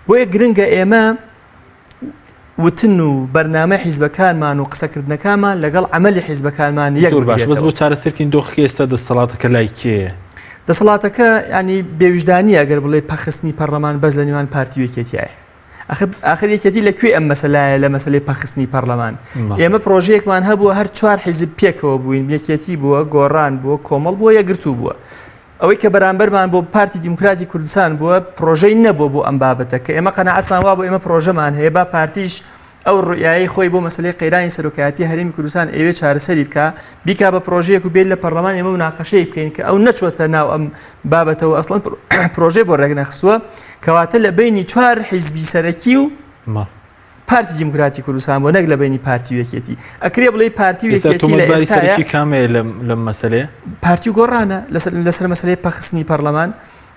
بۆیە گرنگە ئێمە وتن و بەرنامەی حیزبەکانمان و قسەکردنەکانمان لەگەڵ عەمەلی حیزبەکانمان یەک زۆر باش بەس بگرێتەوە. بۆ چارەسەرکردنی دۆخەکە ئێستا دەستەڵاتەکە لای کێیە؟ دەسەڵاتەکە یانی بێویژدانییە ئەگەر بڵێی پەخستنی پەڕلەمان بەس لە نێوان پارتی و یەکێتیایە. ئاخر یەکێتی لە کوێ ئەم مەسەلایە لە مەسلەی پەخستنی پەرلەمان ئێمە پرۆژەیەکمان هەبووە هەر چوار حیزب پێکەوە بووین یەکێتی بووە گۆڕان بووە کۆمەڵ بووە یەکگرتوو بووە ئەوەی کە بەرامبەرمان بۆ پارتی دیموکراتی کوردستان بووە پرۆژەی نەبوو بۆ ئەم بابەتە کە ئێمە قەنەعەتمان وا بۆ ئێمە پرۆژەمان هەیە با پارتیش ئەو ڕوئیایەی خۆی بۆ مەسەلەی قەیرانی سەرۆکایەتی هەرێمی کوردستان ئەیەوێ چارەسەری بکا بیکا بە پرۆژەیەک و بێت لە پەرلەمان ئێمە مناقەشەی بکەین کە ئەو نەچوەتە ناو ئەم بابەتەوە ئەسڵەن پرۆژەی بۆ ڕێک نەخستووە کەواتە لە بینی چوار حیزبی سەرەکی و پارتی دیموکراتی کوردستان بۆ نەک لە بینی پارتی و یەکێتی ئەکرێ بڵێ پارتی و یەکێتی لە ئێستا کامەیە لەم مەسەلەیە پارتی و گۆڕانە لەسەر مەسەلەی پەخستنی پەرلەمان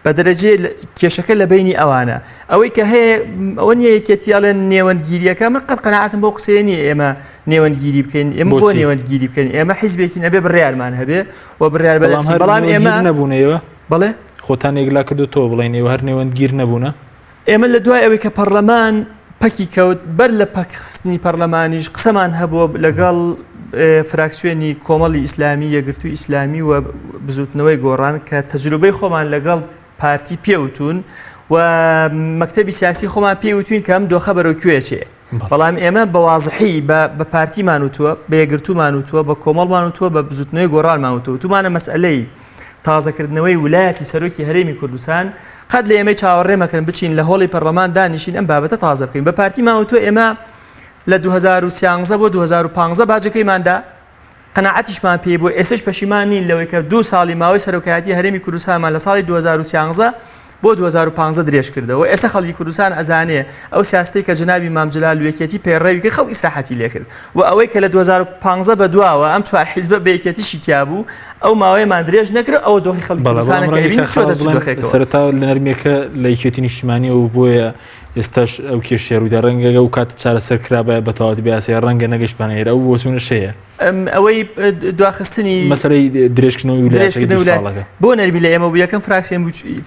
بە دەرەجەی کێشەکە لە بەینی ئەوانە ئەوەی کە هەیە ئەوە نییە یەکێتی ئەڵێن نێوەندگیریەکە من قەت قەناعەتم بۆ قسەیە نییە ئێمە نێوەندگیری بکەین ئێمە بۆ نێوەندگیری بکەین ئێمە حیزبێکی نەبێ بڕیارمان هەبێ و بڕیار بەڵام بەڵام ئێمە نەبوونەوە بەڵێ خۆتان یەکلا کردو تۆ بڵێن ئێوە هەر نێوەندگیر نەبوونە ئێمە لە دوای ئەوەی کە پەڕلەمان پەکی کەوت، بەر لە پەکخستنی پەڕلەمانیش قسەمان هەبووە لەگەڵ فراکسیۆنی کۆمەڵی ئیسلامی، یەکگرتووی ئیسلامی و بزووتنەوەی گۆڕان کە تەجروبەی خۆمان لەگەڵ پارتی پێوتوون و مەکتەبی سیاسی خۆمان پێوتوین کە ئەم دۆخە بەرەو کوێ چێ. بەڵام ئێمە بە وازحی بە پارتیمان وتووە، بە یەکگرتوومان وتووە، بە کۆمەڵمان وتووە، بە بزووتنەوەی گۆڕانمان وتووە، وتوومانە مەسئەلەی تازەکردنەوەی ولایەتی سەرۆکی هەرێمی کوردستان قەت لە ئێمەی چاوەڕێ مەکەن بچین لە هۆڵی پەرلەمان دانیشین ئەم بابەتە تازە بکەین بە پارتیمان وتووە ئێمە لە 2013 بۆ 2015 باجەکەیمان دا قەناعەتیشمان پێی بوو ئێستش پەشیمان نین لەوەی کە دوو ساڵی ماوەی سەرۆکایەتی هەرێمی کوردستانمان لە ساڵی 2013 بۆ 2015 درێژ کردەوە ئێستا خەڵکی کوردستان ئەزانێ ئەو سیاستەی کە جەنابی مام جەلال و یەکێتی پەیڕەوی کرد خەڵک ئیسراحەتی لێکرد و ئەوەی کە لە 2015 بە دواوە ئەم چوار حیزبە بە یەکێتیشی تیا بوو ئەو ماوەیەمان درێژ نەکرد ئەوە دۆخی خەڵکی بەڵێ کوردستانە بەڵام کە ڕەنگە ئەبینین کاک چۆتە خەڵات چ بڵێن دۆخێکەوە. سەرەتا لە نەرمیەکە لە یەکێتی نیشتیمانیەوە بۆیە. ئێستاش ئەو کێشەیە ڕوویدا ڕەنگە ئەو کات چارەسەر کرابایە بە تەواوەتی بە یاسایی ڕەنگە نەگەشتبانە ئێرە ئەو بۆچوونەش هەیە. ئەوەی دواخستنی مەسەلەی درێژکردنەوەی ویلایەتەکەی دوو ساڵەکە بۆ نەرمی لە ئێمە بوو یەکەم فراکسیۆن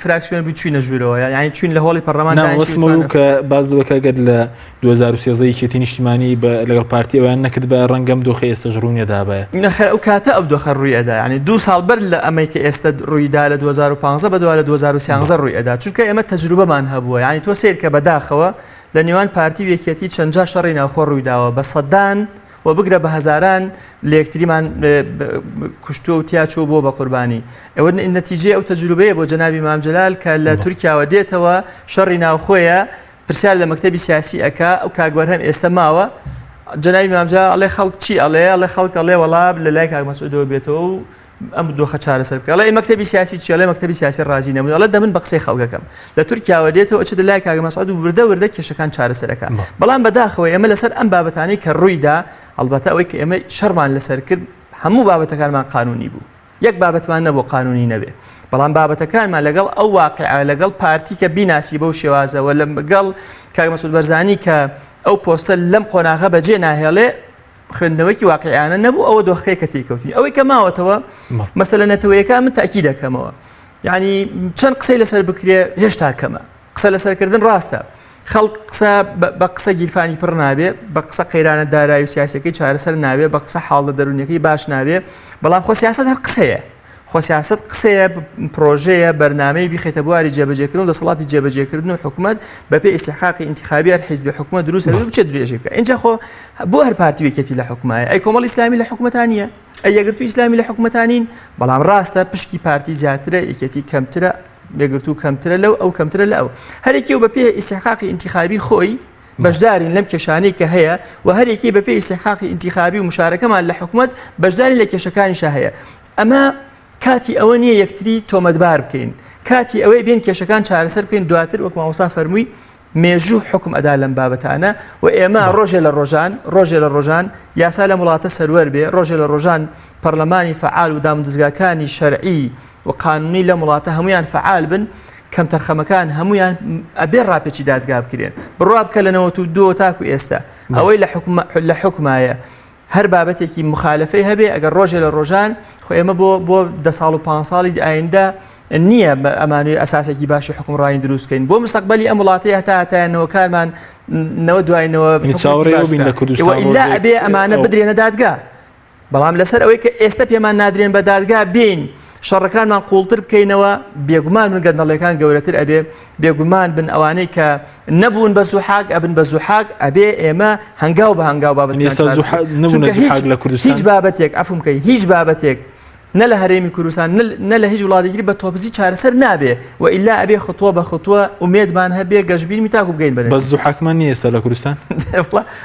فراکسیۆن بوو چوینە ژوورەوە یانی چوین لە هۆڵی پەرلەمان نا وەسمە بوو کە باس لەوە کە گەر لە 2013 یەکێتی نیشتیمانی بە لەگەڵ پارتی ئەویان نەکردبا ڕەنگە ئەم دۆخەی ئێستاش ڕووی نەدابایە. نەخێر ئەو کاتە ئەو دۆخە ڕووی ئەدا یانی دوو ساڵ بەر لە ئەمەی کە ئێستا ڕووی دا لە 2015 بەدوا لە 2013 ڕووی ئەدا چونکە ئێمە تەجروبەمان هەبووە یانی تۆ سەیر کە بەداخەوە لە نێوان پارتی و یەکێتی چەند جار شەڕی ناوخۆ ڕووی داوە بە سەدان و بگرە بە هەزاران لە یەکتریمان کوشتووە و تیا چووە بووە بە قوربانی. ئەوە نەتیجەی ئەو تەجروبەیە بۆ جەنابی مام جەلال کە لە تورکیاوە دێتەوە شەڕی ناوخۆیە پرسیار لە مەکتەبی سیاسی ئەکا ئەو کاک بەرهەم ئێستا ماوە جەنابی مام جەلال ئەڵێ خەڵک چی ئەڵێ ئەڵێ خەڵک ئەڵێ وەڵا لە لای کاک مەسعودەوە بێتەوە و ئەم دۆخە چارەسەر بکە ئەڵێ مەکتەبی سیاسی چی ئەڵێ مەکتەبی سیاسی ڕازی نەبوون ئەڵێ دەمن بە قسەی خەڵکەکەم لە تورکیاوە دێتەوە ئەچێتە لای کاک مەسعود و وردە وردە کێشەکان چارەسەرەکە بەڵام بەداخەوە ئێمە لەسەر ئەم بابەتانەی کە ڕوویدا ئەڵبەتە ئەوەی کە ئێمە شەڕمان لەسەر کرد هەموو بابەتەکانمان قانونی بوو یەک بابەتمان نەبوو قانونی نەبێ بەڵام بابەتەکانمان لەگەڵ ئەو واقعە لەگەڵ پارتی کە بیناسی بەو شێوازەوە لەگەڵ کاک مەسعود بەرزانی کە ئەو پۆستە لەم قۆناغە بەجێ ناهێڵێ خوێندنەوەیەکی واقعیانە نەبوو ئەوە دۆخەکەی کە تێیکەوتین ئەوەی کە ماوەتەوە مەسەلە نەتەوەیەکان من تاکی دەکەمەوە یعنی چەند قسەی لەسەر بکرێ هێشتا کەمە قسە لەسەرکردن ڕاستە خەڵک قسە بە قسە گیرفانی پڕ نابێ بە قسە قەیرانە دارایی و سیاسەکەی چارەسەر نابێ بە قسە حاڵە دەرونیەکەی باش نابێ بەڵام خۆ سیاست هەر قسەیە خۆ سیاسەت قسەیە، پرۆژەیە، بەرنامەی بیخەیتە بواری جێبەجێکردن و دەسەڵاتی جێبەجێکردن و حکومەت بەپێی ئیستحقاقی ئینتیخابی هەر حیزبی حکومەت دروست هەبێ بچێت درێژەی بکات. ئینجا خۆ بۆ هەر پارتی و یەکێتی لە حکومایە؟ ئەی کۆمەڵی ئیسلامی لە حکومەتا نییە؟ ئەی یەکگرتووی ئیسلامی لە حکومەتا نین؟ بەڵام ڕاستە پشکی پارتی زیاترە، یەکێتی کەمترە، یەکگرتوو کەمترە لەو، ئەو کەمترە لە ئەو. هەرێکی و بەپێی ئیستحقاقی ئینتیخابی خۆی بەشدارین لەم کێشانەی کە هەیە و هەرێکی بەپێی ئیستحقاقی ئینتیخابی و مشارەکەمان لە حکومەت بەشداری لە کێشەکانیشا هەیە. ئەمە کاتی ئەوە نییە یەکتری تۆمەتبار بکەین، کاتی ئەوەیە بێن کێشەکان چارەسەر بکەین، دواتر وەک مامۆستا فەرمووی مێژوو حوکم ئەدا لەم بابەتانە و ئێمە ڕۆژێ لە ڕۆژان ڕۆژێ لە ڕۆژان یاسا لەم وڵاتە سەروەر بێ، ڕۆژێ لە ڕۆژان پەرلەمانی فەعال و دامودەزگاکانی شەرعی و قانونی لەم وڵاتە هەمویان فەعال بن، کەمتەرخەمەکان هەمویان ئەبێ ڕاپێچی دادگا بکرێن. بڕوا بکە لە 92 تاکو ئێستا ئەوەی لە حوکمایە هەر بابەتێکی مخالفەی هەبێ ئەگەر ڕۆژێ لە ڕۆژان خۆ ئێمە بۆ بۆ دە ساڵ و پ ساڵی ئایندە نییە ئەمانوی ئەساسێکی باشی حکومڕانی دروست بکەین بۆ مستەقبلی ئەم وڵاتی هەتا هەتایانەوەکانمان نەوە دوایینەوە چاوەڕێ لە کوردستان ئەبێ ئەمانە بدرێنە دادگا بەڵام لەسەر ئەوەی کە ئێستا پێمان نادرێن بە دادگا بین شەڕەکانمان قوڵتر بکەینەوە بێگومان من گەندەڵیەکان گەورەتر ئەبێ بێگومان بن ئەوانەی کە نەبوون بە زوحاک ئەبن بە زوحاک ئەبێ ئێمە هەنگاو بە هەنگاو بابەت لە کوردستان هیچ بابەتێک عەفوم بکەی هیچ بابەتێک نە لە هەرێمی کوردستان نە لە هیچ وڵاتێکی بە تۆپزی چارەسەر نابێ و ئیلا ئەبێ خطوە بە خطوە ئومێدمان هەبێ گەشبینی تاکو بگەین بە بەس زوحاکمان نییە ئێستا لە کوردستان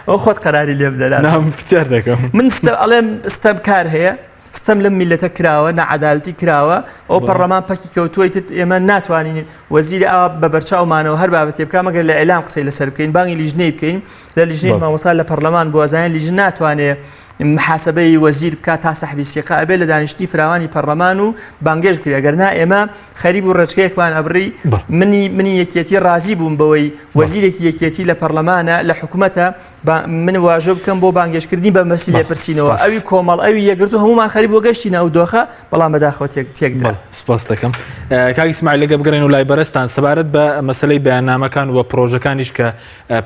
ئەو خۆت قەراری لێ بدەرا نام پرسیار دەکەم من ئەڵێم ستەمکار هەیە ستەم لەم میللەتە کراوە، ناعەدالەتی کراوە، ئەو پەڕلەمان پەکی کەوتووە ئیتر ئێمە ناتوانین وەزیری ئاوا بە بەرچاومانەوە هەر بابەتێ بکا مەگەر لە ئیعلام قسەی لەسەر بکەین بانگی لیژنەی بکەین لە لیژنەی مامۆستا لە پەڕلەمان بووە زانین لیژنە ناتوانێ محاسبەی وەزیر بکات تا سەحبی سیقە ئەبێ لە دانیشتنی فراوانی پەرلەمان و بانگێش بکرێت ئەگەر نا ئێمە خەریب و ڕێچکەیەکمان ئەبڕی منی منی یەکێتی ڕازی بووم بەوەی وەزیرێکی یەکێتی لە پەرلەمانە لە حکوومەتە با من واژۆ بکەم بۆ بانگێشتکردنی بە مەسی لێپرسینەوە ئەوی کۆمەڵ ئەوی یەکگرتوو هەمومان خەریک بۆ گەشتینە ئەو دۆخە بەڵام بەداخەوە تێک تێکدا سپاس دەکەم کاک ئیسماعیل لەگە بگەڕێن و لای بەرزتان سەبارەت بە مەسلەی بەیاننامەکان و پرۆژەکانیش کە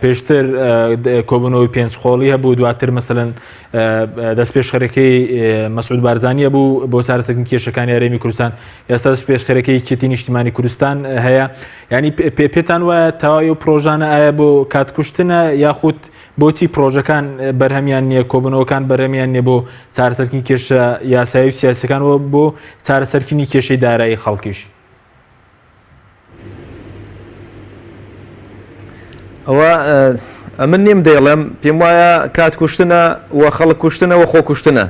پێشتر کۆبوونەوەی پێنج قۆڵی هەبوو دواتر مەسەلەن دەستپێشخەرەکەی مەسعود بارزانیە بوو بۆ چارەسەرکردنی کێشەکانی هەرێمی کوردستان ئێستا دەستپێشخەرەکەی یەکێتی نیشتیمانی کوردستان هەیە ینی پێتان وایە تەواوی ئەو پرۆژانە ئایا بۆ کاتکوشتنە یاخود بۆچی پرۆژەکان بەرهەمیان نییە کۆبنەوەکان بەرهەمیان نییە بۆ چارەسەرکردنی کێشە یاسایی و سیاسەکان و بۆ چارەسەرکردنی کێشەی دارایی خەڵکیش ئەوە ئەمن نیم دەیڵێم پێم وایە کات کوشتنە و خەڵک کوشتنە و خۆ کوشتنە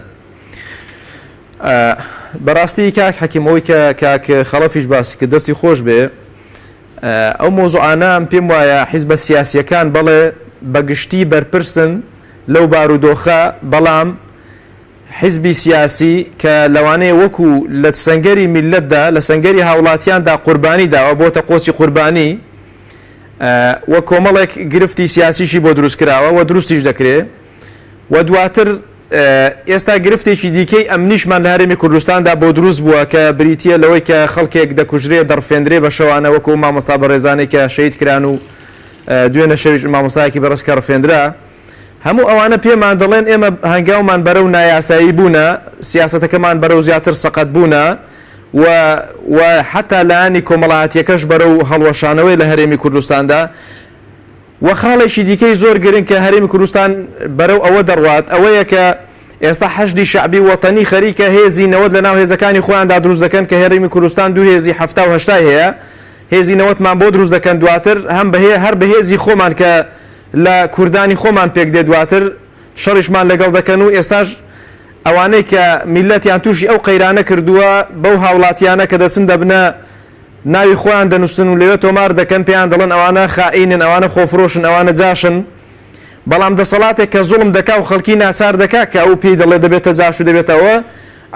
بەڕاستی کاک حەکیم ئەوەی کە کاک خەڵەفیش باسی کرد دەستی خۆش بێ ئەو مۆزوعانە پێم وایە حیزبە سیاسیەکان بەڵێ بەگشتی بەرپرسن لەو بارودۆخە بەڵام حیزبی سیاسی کە لەوانەیە وەکو لە سەنگەری میللەتدا لە سەنگەری هاوڵاتیاندا قوربانی داوە بۆتە قۆچی قوربانی. و کۆمەڵێک گرفتی سیاسیشی بۆ دروست کراوە و دروستیش دەکرێ و دواتر ئێستا گرفتێکی دیکەی ئەمنیشمان لە هەرێمی کوردستاندا بۆ دروست بووە کە بریتییە لەوەی کە خەڵکێک دەکوژرێ دەڕفێندرێ بە شەوانە وەکو مامۆستا بەڕێزانەی کە شەهید کران و دوێنە شەویش مامۆستایەکی بەڕێز کە ڕفێندرا. هەموو ئەوانە پێمان دەڵێن ئێمە هەنگاومان بەرەو نایاسایی بوونە، سیاسەتەکەمان بەرەو زیاتر سەقەت بوونە و و حەتا لایەنی کۆمەڵایەتیەکەش بەرەو هەڵوەشانەوەی لە هەرێمی کوردستاندا. و خاڵێکی دیکەی زۆر گرنگ کە هەرێمی کوردستان بەرەو ئەوە دەڕوات ئەوەیە کە ئێستا حەشدی شەعبی و وەتەنی خەریکە هێزی 90 لەناو هێزەکانی خۆیاندا دروست دەکەن کە هەرێمی کوردستان دوو هێزی 70 و هەشتای هەیە هێزی نەوەتمان بۆ دروست دەکەن دواتر هەم بەهێ هەر بەهێزی خۆمان کە لە کوردانی خۆمان پێک دێ دواتر شەڕیشمان لەگەڵ دەکەن و ئێستاش ئەوانەی کە میللەتیان تووشی ئەو قەیرانە کردووە بەو هاوڵاتیانە کە دەچن دەبنە ناوی خۆیان دەنووسن و لەوێ تۆمار دەکەن پێیان دەڵێن ئەوانە خائینن ئەوانە خۆفرۆشن ئەوانە جاشن بەڵام دەسەڵاتێک کە زوڵم دەکا و خەڵکی ناچار دەکا کە ئەو پێی دەڵێ دەبێتە جاش و دەبێتەوە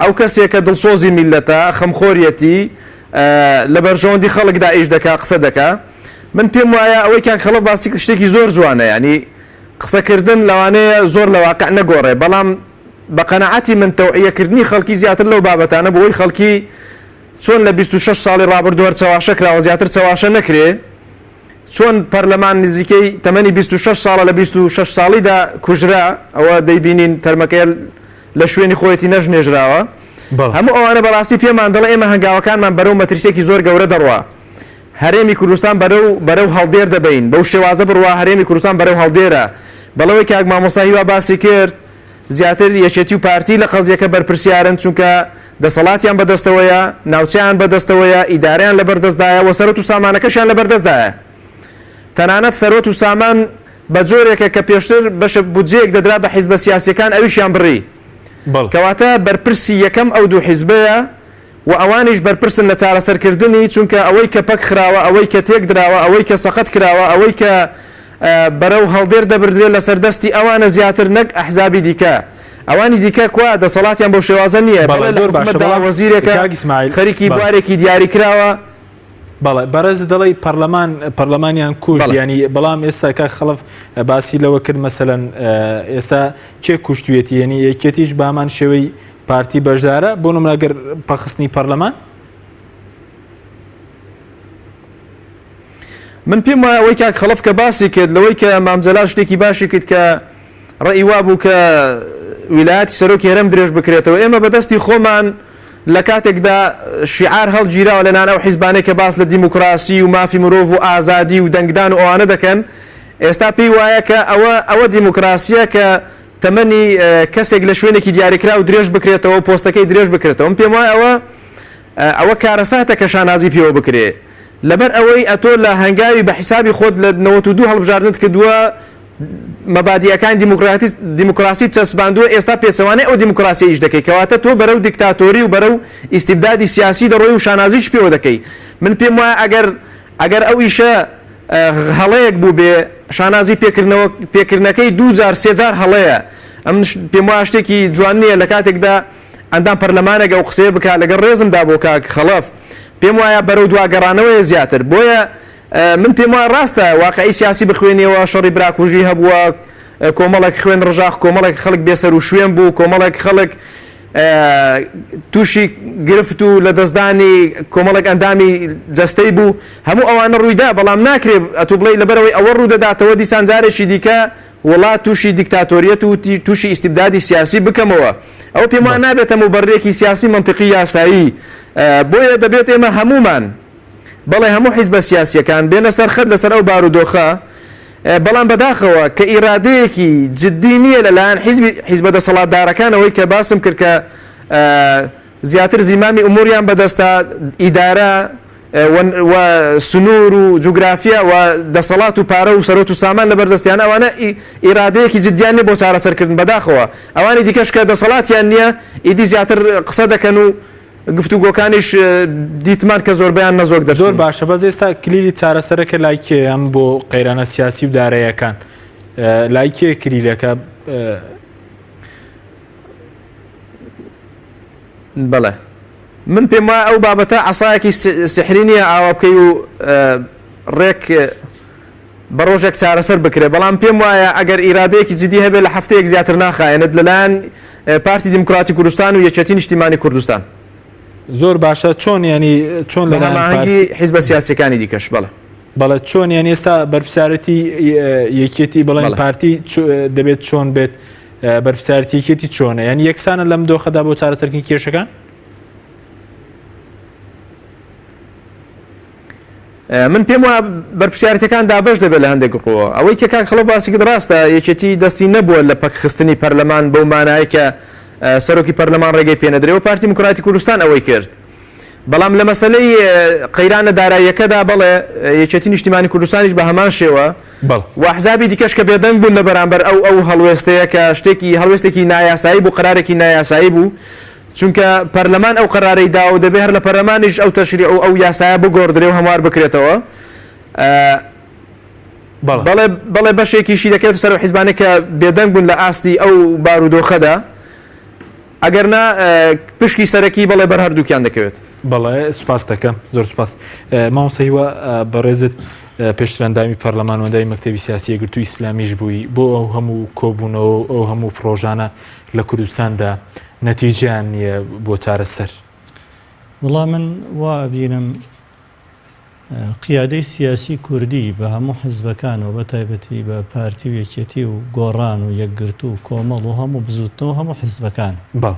ئەو کەسێکە دڵسۆزی میللەتە خەمخۆریەتی لە بەرژەوەندی خەڵکدا ئیش دەکا قسە دەکا من پێم وایە ئەوەی کاک خەڵف باسی کرد شتێکی زۆر جوانە یانی قسەکردن لەوانەیە زۆر لە واقع نەگۆڕێ بەڵام بە قەناعەتی من تەوعیەکردنی خەڵکی زیاتر لەو بابەتانە بۆ ئەوەی خەڵکی چۆن لە 26 ساڵی ڕابردوو هەر چەواشە کراوە زیاتر چەواشە نەکرێ چۆن پەرلەمان نزیکەی تەمەنی 26 ساڵە لە 26 ساڵیدا کوژرا ئەوە دەیبینین تەرمەکەی لە شوێنی خۆیەتی نەژنێژراوە هەموو ئەوانە بەڕاستی پێمان دەڵێ ئێمە هەنگاوەکانمان بەرەو مەترسیەکی زۆر گەورە دەڕوا هەرێمی کوردستان بەرەو بەرەو هەڵدێر دەبەین، بەو شێوازە بڕوا هەرێمی کوردستان بەرەو هەڵدێرە، بەڵەوەی کاک مامۆستا هیوا باسی کرد زیاتر یەکێتی و پارتی لە قەزیەکە بەرپرسیارن چونکە دەسەڵاتیان بەدەستەوەیە، ناوچەیان بەدەستەوەیە، ئیدارەیان لەبەردەستدایە و سەروەت و سامانەکەشیان لەبەردەستدایە. تەنانەت سەروەت و سامان بە جۆرێکە کە پێشتر بەشە بودجەیەک دەدرا بە حیزبە سیاسیەکان ئەویشیان بڕی. کەواتە بەرپرسی یەکەم ئەو دوو حیزبەیە و ئەوانیش بەرپرسن لە چارەسەرکردنی، چونکە ئەوەی کە پەک خراوە، ئەوەی کە تێک دراوە، ئەوەی کە سەقەت کراوە، ئەوەی کە بەرەو هەڵدێر دەبردرێت لەسەر دەستی ئەوانە زیاتر نەک ئەحزابی دیکە. ئەوانی دیکە کوا دەسەڵاتیان بەو شێوازە نییە، بەڵێ بەڵێ لە زۆر باشە حکومەتدا بەڵام وەزیرێکە کاک ئیسماعیل خەریکی بەڵێ. بوارێکی دیاریکراوە. بەڵێ بەڕێزت دەڵێی پەرلەمان پەرلەمانیان کوشت بەڵێ. یانی بەڵام ئێستا کاک خەڵەف باسی لەوە کرد مەسەلەن ئێستا کێ کوشتویەتی یعنی یەکێتیش بامان شێوەی پارتی بەشدارە بۆ نمونە گەر پەخستنی پەرلەمان؟ من پێم وایە ئەوەی کاک خەڵەف کە باسی کرد لەوەی کە مام جەلال شتێکی باشی کرد کە ڕێی وا بوو کە ویلایەتی سەرۆکی هەرێم درێژ بکرێتەوە ئێمە بەدەستی خۆمان لە کاتێکدا شیعار هەڵگیراوە لەلایەن ئەو حیزبانەی کە باس لە دیموکراسی و مافی مرۆڤ و ئازادی و دەنگدان و ئەوانە دەکەن ئێستا پێی وایە کە ئەوە ئەوە دیموکراسیە کە تەمەنی کەسێک لە شوێنێکی دیاریکراو درێژ بکرێتەوە و پۆستەکەی درێژ بکرێتەوە من پێم وایە ئەوە ئەوە کارەساتە کە شانازی پێوە بکرێ لەبەر ئەوەی ئەتۆ لە هەنگاوی بە حیسابی خۆت لە 92 هەڵبژاردنت کردووە مەبادیەکان دیموکراتی دیموکراسی چەسباندووە ئێستا پێچەوانەی ئەو دیموکراسیە ئیش دەکەی کەواتە تۆ بەرەو دیکتاتۆری و بەرەو ئیستیبدادی سیاسی دەڕۆی و شانازیش پێوە دەکەی من پێم وایە ئەگەر ئەگەر ئەو ئیشە هەڵەیەک بووبێ شانازی پێکردنەوە پێکردنەکەی دوو جار سێ جار هەڵەیە ئەم پێم وایە شتێکی جوان نییە لە کاتێکدا ئەندام پەرلەمانێک ئەو قسەیە بکا لەگەڵ ڕێزمدا بۆ کاک خەڵەف پێم وایە بەرەو دواگەڕانەوەیە زیاتر بۆیە من پێم وایە ڕاستە واقعی سیاسی بخوێنیەوە شەڕی براکوژی هەبووە کۆمەڵێک خوێن ڕژاخ کۆمەڵێک خەڵک بێسەر و شوێن بوو کۆمەڵێک خەڵک تووشی گرفت و لەدەستدانی کۆمەڵێک ئەندامی جەستەی بوو، هەموو ئەوانە ڕوویدا، بەڵام ناکرێ ئەتوو بڵێی لەبەرئەوەی ئەوە ڕوودەداتەوە دیسان جارێکی دیکە وڵات تووشی دیکتاتۆریەت و تووشی ئیستیبدادی سیاسی بکەمەوە. ئەوە پێم وا نابێتە موبەررێکی سیاسی مەنتیقی یاسایی. بۆیە دەبێت ئێمە هەموومان، بەڵێ هەموو حیزبە سیاسییەکان بێنە سەر خەت لەسەر ئەو بارودۆخە، بەڵام بەداخەوە کە ئیرادەیەکی جدی نییە لەلایەن حیزبی حیزبە دەسەڵاتدارەکانەوەی کە باسم کرد کە زیاتر زیمامی ئوموریان بەدەستە ئیدارە و سنوور و جوگرافیا و دەسەڵات و پارە و سەرۆت و سامان لەبەردەستیان ئەوانە ئیرادەیەکی جدیان نیە بۆ چارەسەرکردن بەداخەوە ئەوانی دیکەش کە دەسەڵاتیان نییە ئیدی زیاتر قسە دەکەن و گفتوگۆکانیش دیتمان کە زۆربەیان نەزۆک زۆر دەرچوون. باشە بەس ئێستا کلیلی چارەسەرەکە لای کێیە ئەم بۆ قەیرانە سیاسی و دارایەکان لای کێ کلیلەکە؟ بەڵێ من پێم وایە ئەو بابەتە عەسایەکی سحری نییە ئاوا بکەی و ڕێک. بە ڕۆژێک چارەسەر بکرێت، بەڵام پێم وایە ئەگەر ئیرادەیەکی جدی هەبێت لە هەفتەیەک زیاتر ناخایەنێت لەلایەن پارتی دیموکراتی کوردستان و یەکێتی نیشتیمانی کوردستان. زۆر باشە چۆن یانی چۆن لە هەماهەنگی حیزبە سیاسیەکانی دیکەش بەڵێ. بەڵێ چۆن یانی ئێستا بەرپرسیارەتی یەکێتی بڵێن پارتی دەبێت چۆن بێت بەرپرسیارەتی یەکێتی چۆنە یانی یەکسانە لەم دۆخەدا بۆ چارەسەرکردنی کێشەکان؟ من پێم وایە بەرپرسیارەتەکان دابەش دەبێت لە هەندێک ڕووەوە. ئەوەی کە کاک خەڵەف باسی کرد ڕاستە، یەکێتی دەستی نەبووە لە پەکخستنی پەرلەمان بەو مانایەی کە سەرۆکی پەرلەمان ڕێگەی پێنەدرێ و پارتی دیموکراتی کوردستان ئەوەی کرد. بەڵام لە مەسەلەی قەیرانە داراییەکەدا بەڵێ یەکێتی نیشتیمانی کوردستانیش بە هەمان شێوە و ئەحزابی دیکەش کە بێدەنگ بوون لە بەرامبەر ئەو ئەو هەڵوێستەیە کە شتێکی هەڵوێستێکی نایاسایی بوو، قەرارێکی نایاسایی بوو، چونکە پەرلەمان ئەو قەرارەی داوە و دەبێ هەر لە پەرلەمانیش ئەو تەشریع و ئەو یاسایە بگۆڕدرێ و هەموار بکرێتەوە. بەڵێ بەڵێ بەشێکیشی دەکەوێتە سەر ئەو حیزبانەی کە بێدەنگ بوون لە ئاستی ئەو بارودۆخەدا، ئەگەر نا پشکی سەرەکی بەڵێ بەر هەردووکیان دەکەوێت. بەڵێ سوپاس دەکەم زۆر سوپاس مامۆستا هیوا بەڕێزت پێشتر ئەندامی پەرلەمان و ئەندامی مەکتەبی سیاسی یەکگرتووی ئیسلامیش بووی بۆ ئەو هەموو کۆبوونەوە و ئەو هەموو پرۆژانە لە کوردستاندا نەتیجەیان نییە بۆ چارەسەر؟ وەڵا من وا ئەبینم قیادەی سیاسی کوردی بە هەموو حزبەکانەوە بە تایبەتی بە پارتی و یەکێتی و گۆڕان و یەکگرتوو و کۆمەڵ و هەموو بزوتنەوە هەموو حزبەکان بەڵێ.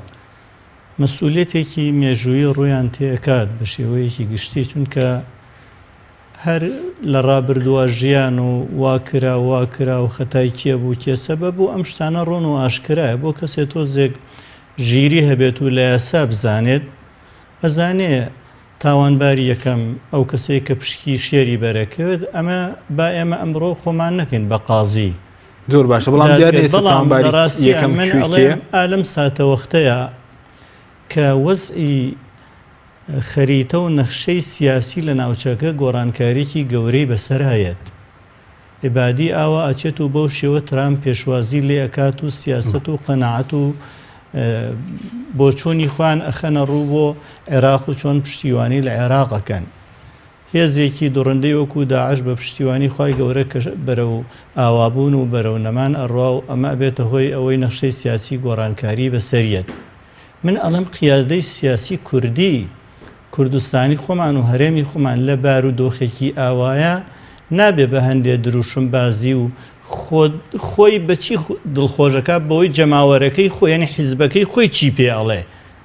مەسئولیەتێکی مێژوویی ڕوویان تێئەکات بە شێوەیەکی گشتی چونکە هەر لە ڕابردووە ژیان و وا کرا و وا کرا و خەتای کێ بوو کێ سەبەب بوو ئەم شتانە ڕوون و ئاشکرایە بۆ کەسێ تۆزێک ژیری هەبێت و لە یاسا بزانێت ئەزانێ تاوانباری یەکەم ئەو کەسەیە کە پشکی شێری بەرەکەوێت ئەمە با ئێمە ئەمڕۆ خۆمان نەکەین بە قازی زۆر باشە بەڵام دیار نییە ئێستا تاوانباری یەکەم من کوێی ئەڵێم کێیە؟ ئا لەم ساتەوەختەیا کە وەزعی خەریتە و نەخشەی سیاسی لە ناوچەکە گۆڕانکاریی گەورەی بەسەرا یەت. عەبادی ئاوا ئەچێت و بەو شێوە ترامپ پێشوازی لێ ئەکات و سیاسەت و قەناعەت و بۆچوونی خۆیان ئەخەنە ڕوو بۆ عێراق و چۆن پشتیوانی لە عێراق ئەکەن. هێزێکی دڕندەی وەکو داعش بە پشتیوانی خوای گەورە کە بەرەو ئاوابوون و بەرەو نەمان ئەڕوا و ئەمە ئەبێتە هۆی ئەوەی نەخشەی سیاسی گۆڕانکاری بەسەریەت. من ئەڵێم قیادەی سیاسی کوردی کوردستانی خۆمان و هەرێمی خۆمان لە بارو دۆخێکی ئاوایە نابێ بە هەندێ دروشم بازی و خۆ خۆی بە چی دڵخۆشەکا بەوەی جەماوەرەکەی خۆی یانی حیزبەکەی خۆی چی پێ ئەڵێ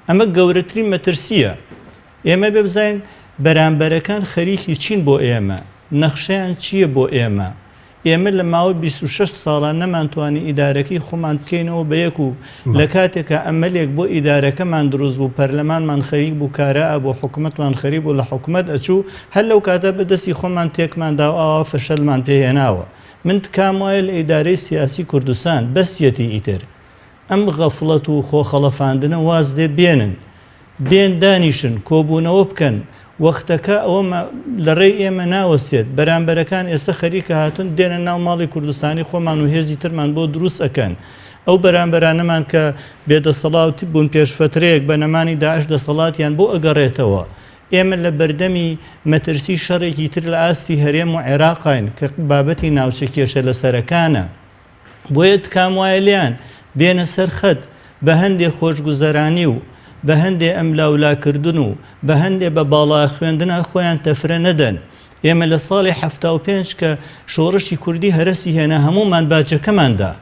ئەمە گەورەترین مەترسیە ئێمە بێ بزانین بەرامبەرەکان خەریکی چین بۆ ئێمە نەخشەیان چییە بۆ ئێمە ئێمە لە ماوەی 26 ساڵا نەمانتوانی ئیدارەکەی خۆمان بکەینەوە بە یەک و لە کاتێکا ئەمەلێک بۆ ئیدارەکەمان دروست بوو پەرلەمانمان خەریک بوو کارا ئەبوو حکومەتمان خەریک بوو لە حکومەت ئەچوو هەر لەو کاتە بە دەستی خۆمان تێکمان دا و ئاوا فەشەلمان پێ هێناوە من تکام وایە لە ئیدارەی سیاسی کوردستان بەسیەتی ئیتر ئەم غەفڵەت و خۆ خەڵەفاندنە واز لێ بێنن بێن دانیشن، کۆبوونەوە بکەن، وەختەکە ئەوە لە ڕێی ئێمە ناوەستێت، بەرامبەرەکان ئێستا خەریکە هاتوون دێنە ناو ماڵی کوردستانی خۆمان و هێزی ترمان بۆ دروست ئەکەن. ئەو بەرامبەرانەمان کە بێدەسەڵات بوون پێش فەترەیەک بە نەمانی داعش دەسەڵاتیان بۆ ئەگەڕێتەوە. ئێمە لە بەردەمی مەترسی شەڕێکی تر لە ئاستی هەرێم و عێراقاین کە بابەتی ناوچە کێشە لەسەرەکانە. بۆیە تکام وایە لێیان بێنە سەر خەت، بە هەندێ خۆشگوزەرانی و بە هەندێ ئەملاولاکردن و بە هەندێ بە باڵا خوێندنا خۆیان تەفرە نەدەن. ئێمە لە ساڵی 75 کە شۆڕشی کوردی هەرەسی هێنا هەموومان باجەکەمان دا.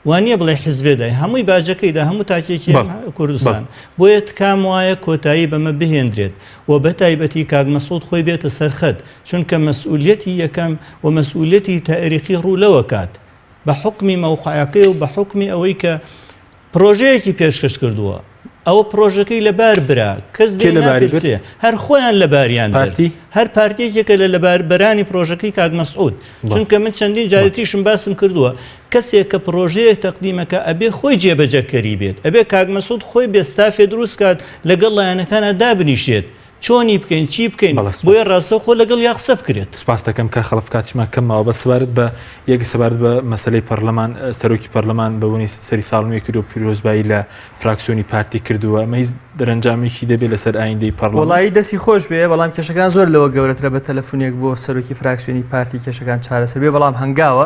وا نییە بڵێ حزبێ دای، هەمووی باجەکەی دا، هەموو تاکێکی کوردستان. بۆیە تکام وایە کۆتایی بەمە بهێندرێت و بە تایبەتی کاک مەسعود خۆی بێتە سەر خەت، چونکە مەسئولیەتی یەکەم و مەسئولیەتی تاریخی ڕوو لەوە کات بە حوکمی مەوقعەکەی و بە حوکمی ئەوەی کە پرۆژەیەکی پێشکەش کردووە ئەوە پرۆژەکەی لەبار برا کەس کێ لەباری برد؟ ناپرسێ هەر خۆیان لەباریان برد پارتی؟ هەر پارتیەکێکە لە لەباربرانی پرۆژەکەی کاک مەسعود بەڵێ. چونکە من چەندین جارێتیشم باسم کردووە کەسێک کە پرۆژەیەک تەقدیمەکە ئەبێ خۆی جێبەجەکەری بێت ئەبێ کاک مەسعود خۆی بێ ستافێ دروست کات لەگەڵ لایەنەکانا دابنیشێت چۆنی بکەین چی بکەین بەڵێ سوپاس. بۆیە ڕاستەوخۆ لەگەڵ یا قسە بکرێت. سوپاست دەکەم کاک خەڵەف کاتیشمان کەم ماوە بەس سەبارەت بە یەک سەبارەت بە مەسەلەی پەرلەمان سەرۆکی پەرلەمان بە بۆنەی سەری ساڵ نوێ کردو پیرۆزبایی لە فراکسیۆنی پارتی کردووە ئەمە هیچ دەرەنجامێکی دەبێت لەسەر ئایندەی پەرلەمان؟ وەڵایی دەستی خۆش بێ بەڵام کێشەکان زۆر لەوە گەورەترە بە تەلەفونێک بۆ سەرۆکی فراکسیۆنی پارتی کێشەکان چارەسەر بێ بەڵام هەنگاوە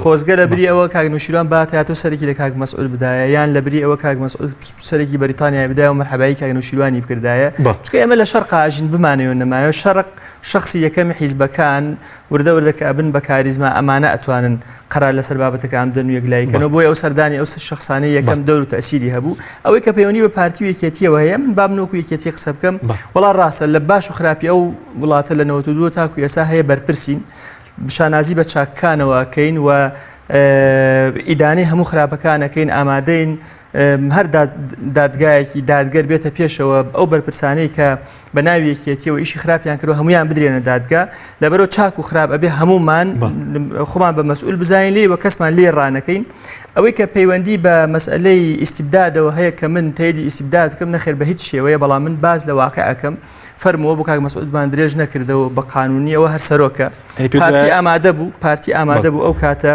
خۆزگە لە بری ئەوە کاک نوشیروان باتایەتەوە سەرێکی لە کاک مەسعود بدایە یان لە بری ئەوە کاک مەسعود سەرێکی بەریتانیای بدایە و مەرحەبایی کاک نوشیروانی بکردایە چونکە ئێمە لە شەرقا ئەژین بمانەوێ نەمایەوە شەرق شخصی یەکەمی حیزبەکان وردە وردە کە ئەبن بە کاریزما ئەمانە ئەتوانن قەرار لەسەر بابەتەکان بدەن و یەکلایی کەنەوە بۆیە ئەو سەردانی ئەو شخصانەی یەکەم دەور و تەئسیری هەبوو ئەوەی کە پەیوەندی بە پارتی و یەکێتیەوە هەیە من با من وەکو یەکێتی قسە بکەم وەڵا ڕاستە لە باش و خراپی ئەو وڵاتە لە 92 تاکو ئێستا هەیە بەرپرسین شانازی بە چاککانەوە کەین و ئیدانەی هەموو خراپەکانەکەین ئامادەین هەر دادگایەکی دادگەر بێتە پێشەوە ئەو بەرپرسانەی کە بە ناوی یەکێتیەوە ئیشی خراپیان کردو هەمویان بدرێنە دادگا لەبەرەوە چاک و خراپ ئەبێ هەمومان خۆمان بە مەسئول بزانین لێی و کەسمان لێ ڕانەکەین ئەوەی کە پەیوەندی بە مەسئلەی ئیستیبدادەوە هەیە کە من تەیدی ئیستیبداد بکەم نەخێر بە هیچ شێوەیە بەڵام من باس لە واقع ئەکەم فەرمووە بۆ کاک مەسعودمان درێژ نەکردەوە بە قانونیەوە هەر سەرۆکە پارتی ئامادە بوو پارتی ئامادە بوو ئەو کاتە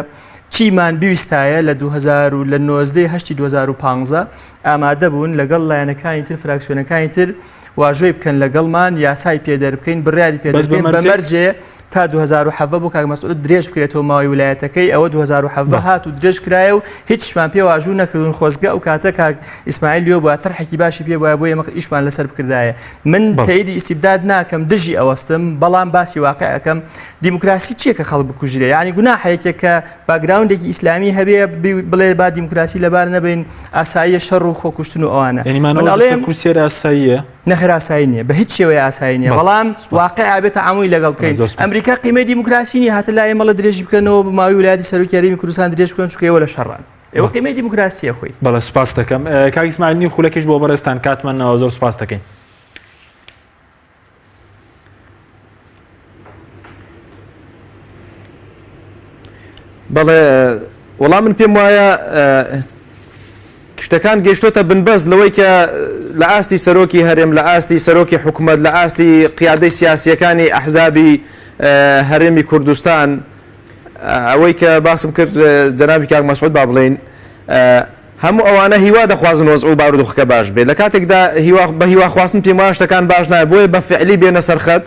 چیمان بویستایە لە 2000 و لە 19 هەشتی 2015 ئامادە بوون لەگەڵ لایەنەکانی تر فراکسیۆنەکانی تر واژۆی بکەن لەگەڵمان یاسای پێ دەربکەین بڕیاری پێ دەربکەین بە مەرجێ تا 2017 بۆ کاک مەسعود درێژ بکرێتەوە ماوەی ولایەتەکەی ئەوە 2017 هات و درێژ کرایە و هیچشمان پێ واژوو نەکردون خۆزگە ئەو کاتە کاک ئیسماعیل لێ بووە تەرحێکی باشی پێ بووە بۆ ئێمە ئیشمان لەسەر بکردایە من تەیدی ئیستیبداد ناکەم دژی ئەوەستم بەڵام باسی واقع ئەکەم دیموکراسی چییە کە خەڵک بکوژرێ یعنی گوناحە یەکێک کە background ێکی ئیسلامی هەبێ بڵێ با دیموکراسی لەبار نەبین ئاساییە شەڕ و خۆکوشتن و ئەوانە یعنی مانەوە لەسەر کورسیەر ئاساییە؟ نەخێر ئاسایی نییە بە هیچ شێوەیە ئاسایی نییە بەڵام واقع ئابێت تەعامولی لەگەڵ بکەین ئەمریکا قیمەی دیموکراسی نییە هاتە لای ئێمە درێژی بکەنەوە بە ماوەی ولایەتی سەرۆکی هەرێمی کوردستان درێژ بکەن چونکە ئێوە لە شەڕان ئێوە قیمەی دیموکراسیە خۆی. بەڵێ سوپاس دەکەم کاک ئیسماعیل نیو خولەکیش بۆ بەڕێزتان کاتمان ناوە زۆر سوپاس دەکەین. بەڵێ وەڵام من پێم وایە شتەکان گەیشتۆتە بنبەست لەوەی کە لە ئاستی سەرۆکی هەرێم لە ئاستی سەرۆکی حکوومەت لە ئاستی قیادەی سیاسیەکانی ئەحزابی هەرێمی کوردستان ئەوەی کە باسم کرد جەنابی کاک مەسعود با بڵێین هەموو ئەوانە هیوا دەخوازن وەزع و بارودۆخەکە باش بێت لە کاتێکدا هیوا بە هیواخواستن پێم وایە شتەکان باش نابێت بۆیە بە فعلی بێنە سەر خەت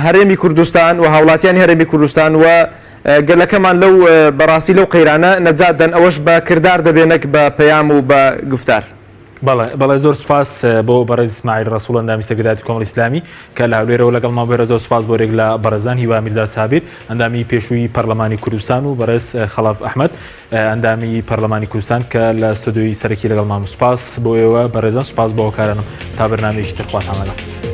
هەرێمی کوردستان و هاوڵاتیانی هەرێمی کوردستان و گەلەکەمان لەو بەڕاستی لەو قەیرانە نەجات دەن ئەوەش بە کردار دەبێ نەک بە پەیام و بە گفتار. بەڵێ بەڵێ زۆر سوپاس بۆ بەڕێز ئیسماعیل ڕەسوڵ ئەندامی سەرکردایەتی کۆمەڵی ئیسلامی کە لە هەولێرەوە لەگەڵمان بووە زۆر سوپاس بۆ رێک لە بەڕێزان هیوا میرزا سابیر ئەندامی پێشووی پەرلەمانی کوردستان و بەڕێز خەڵەف ئەحمەد ئەندامی پەرلەمانی کوردستان کە لە ستۆدیۆی سەرەکی لەگەڵمان سوپاس بۆ ئێوە بەڕێزان سوپاس بۆ هاوکارانم تا بەرنامەیەکی تر خواتان لەگەڵ.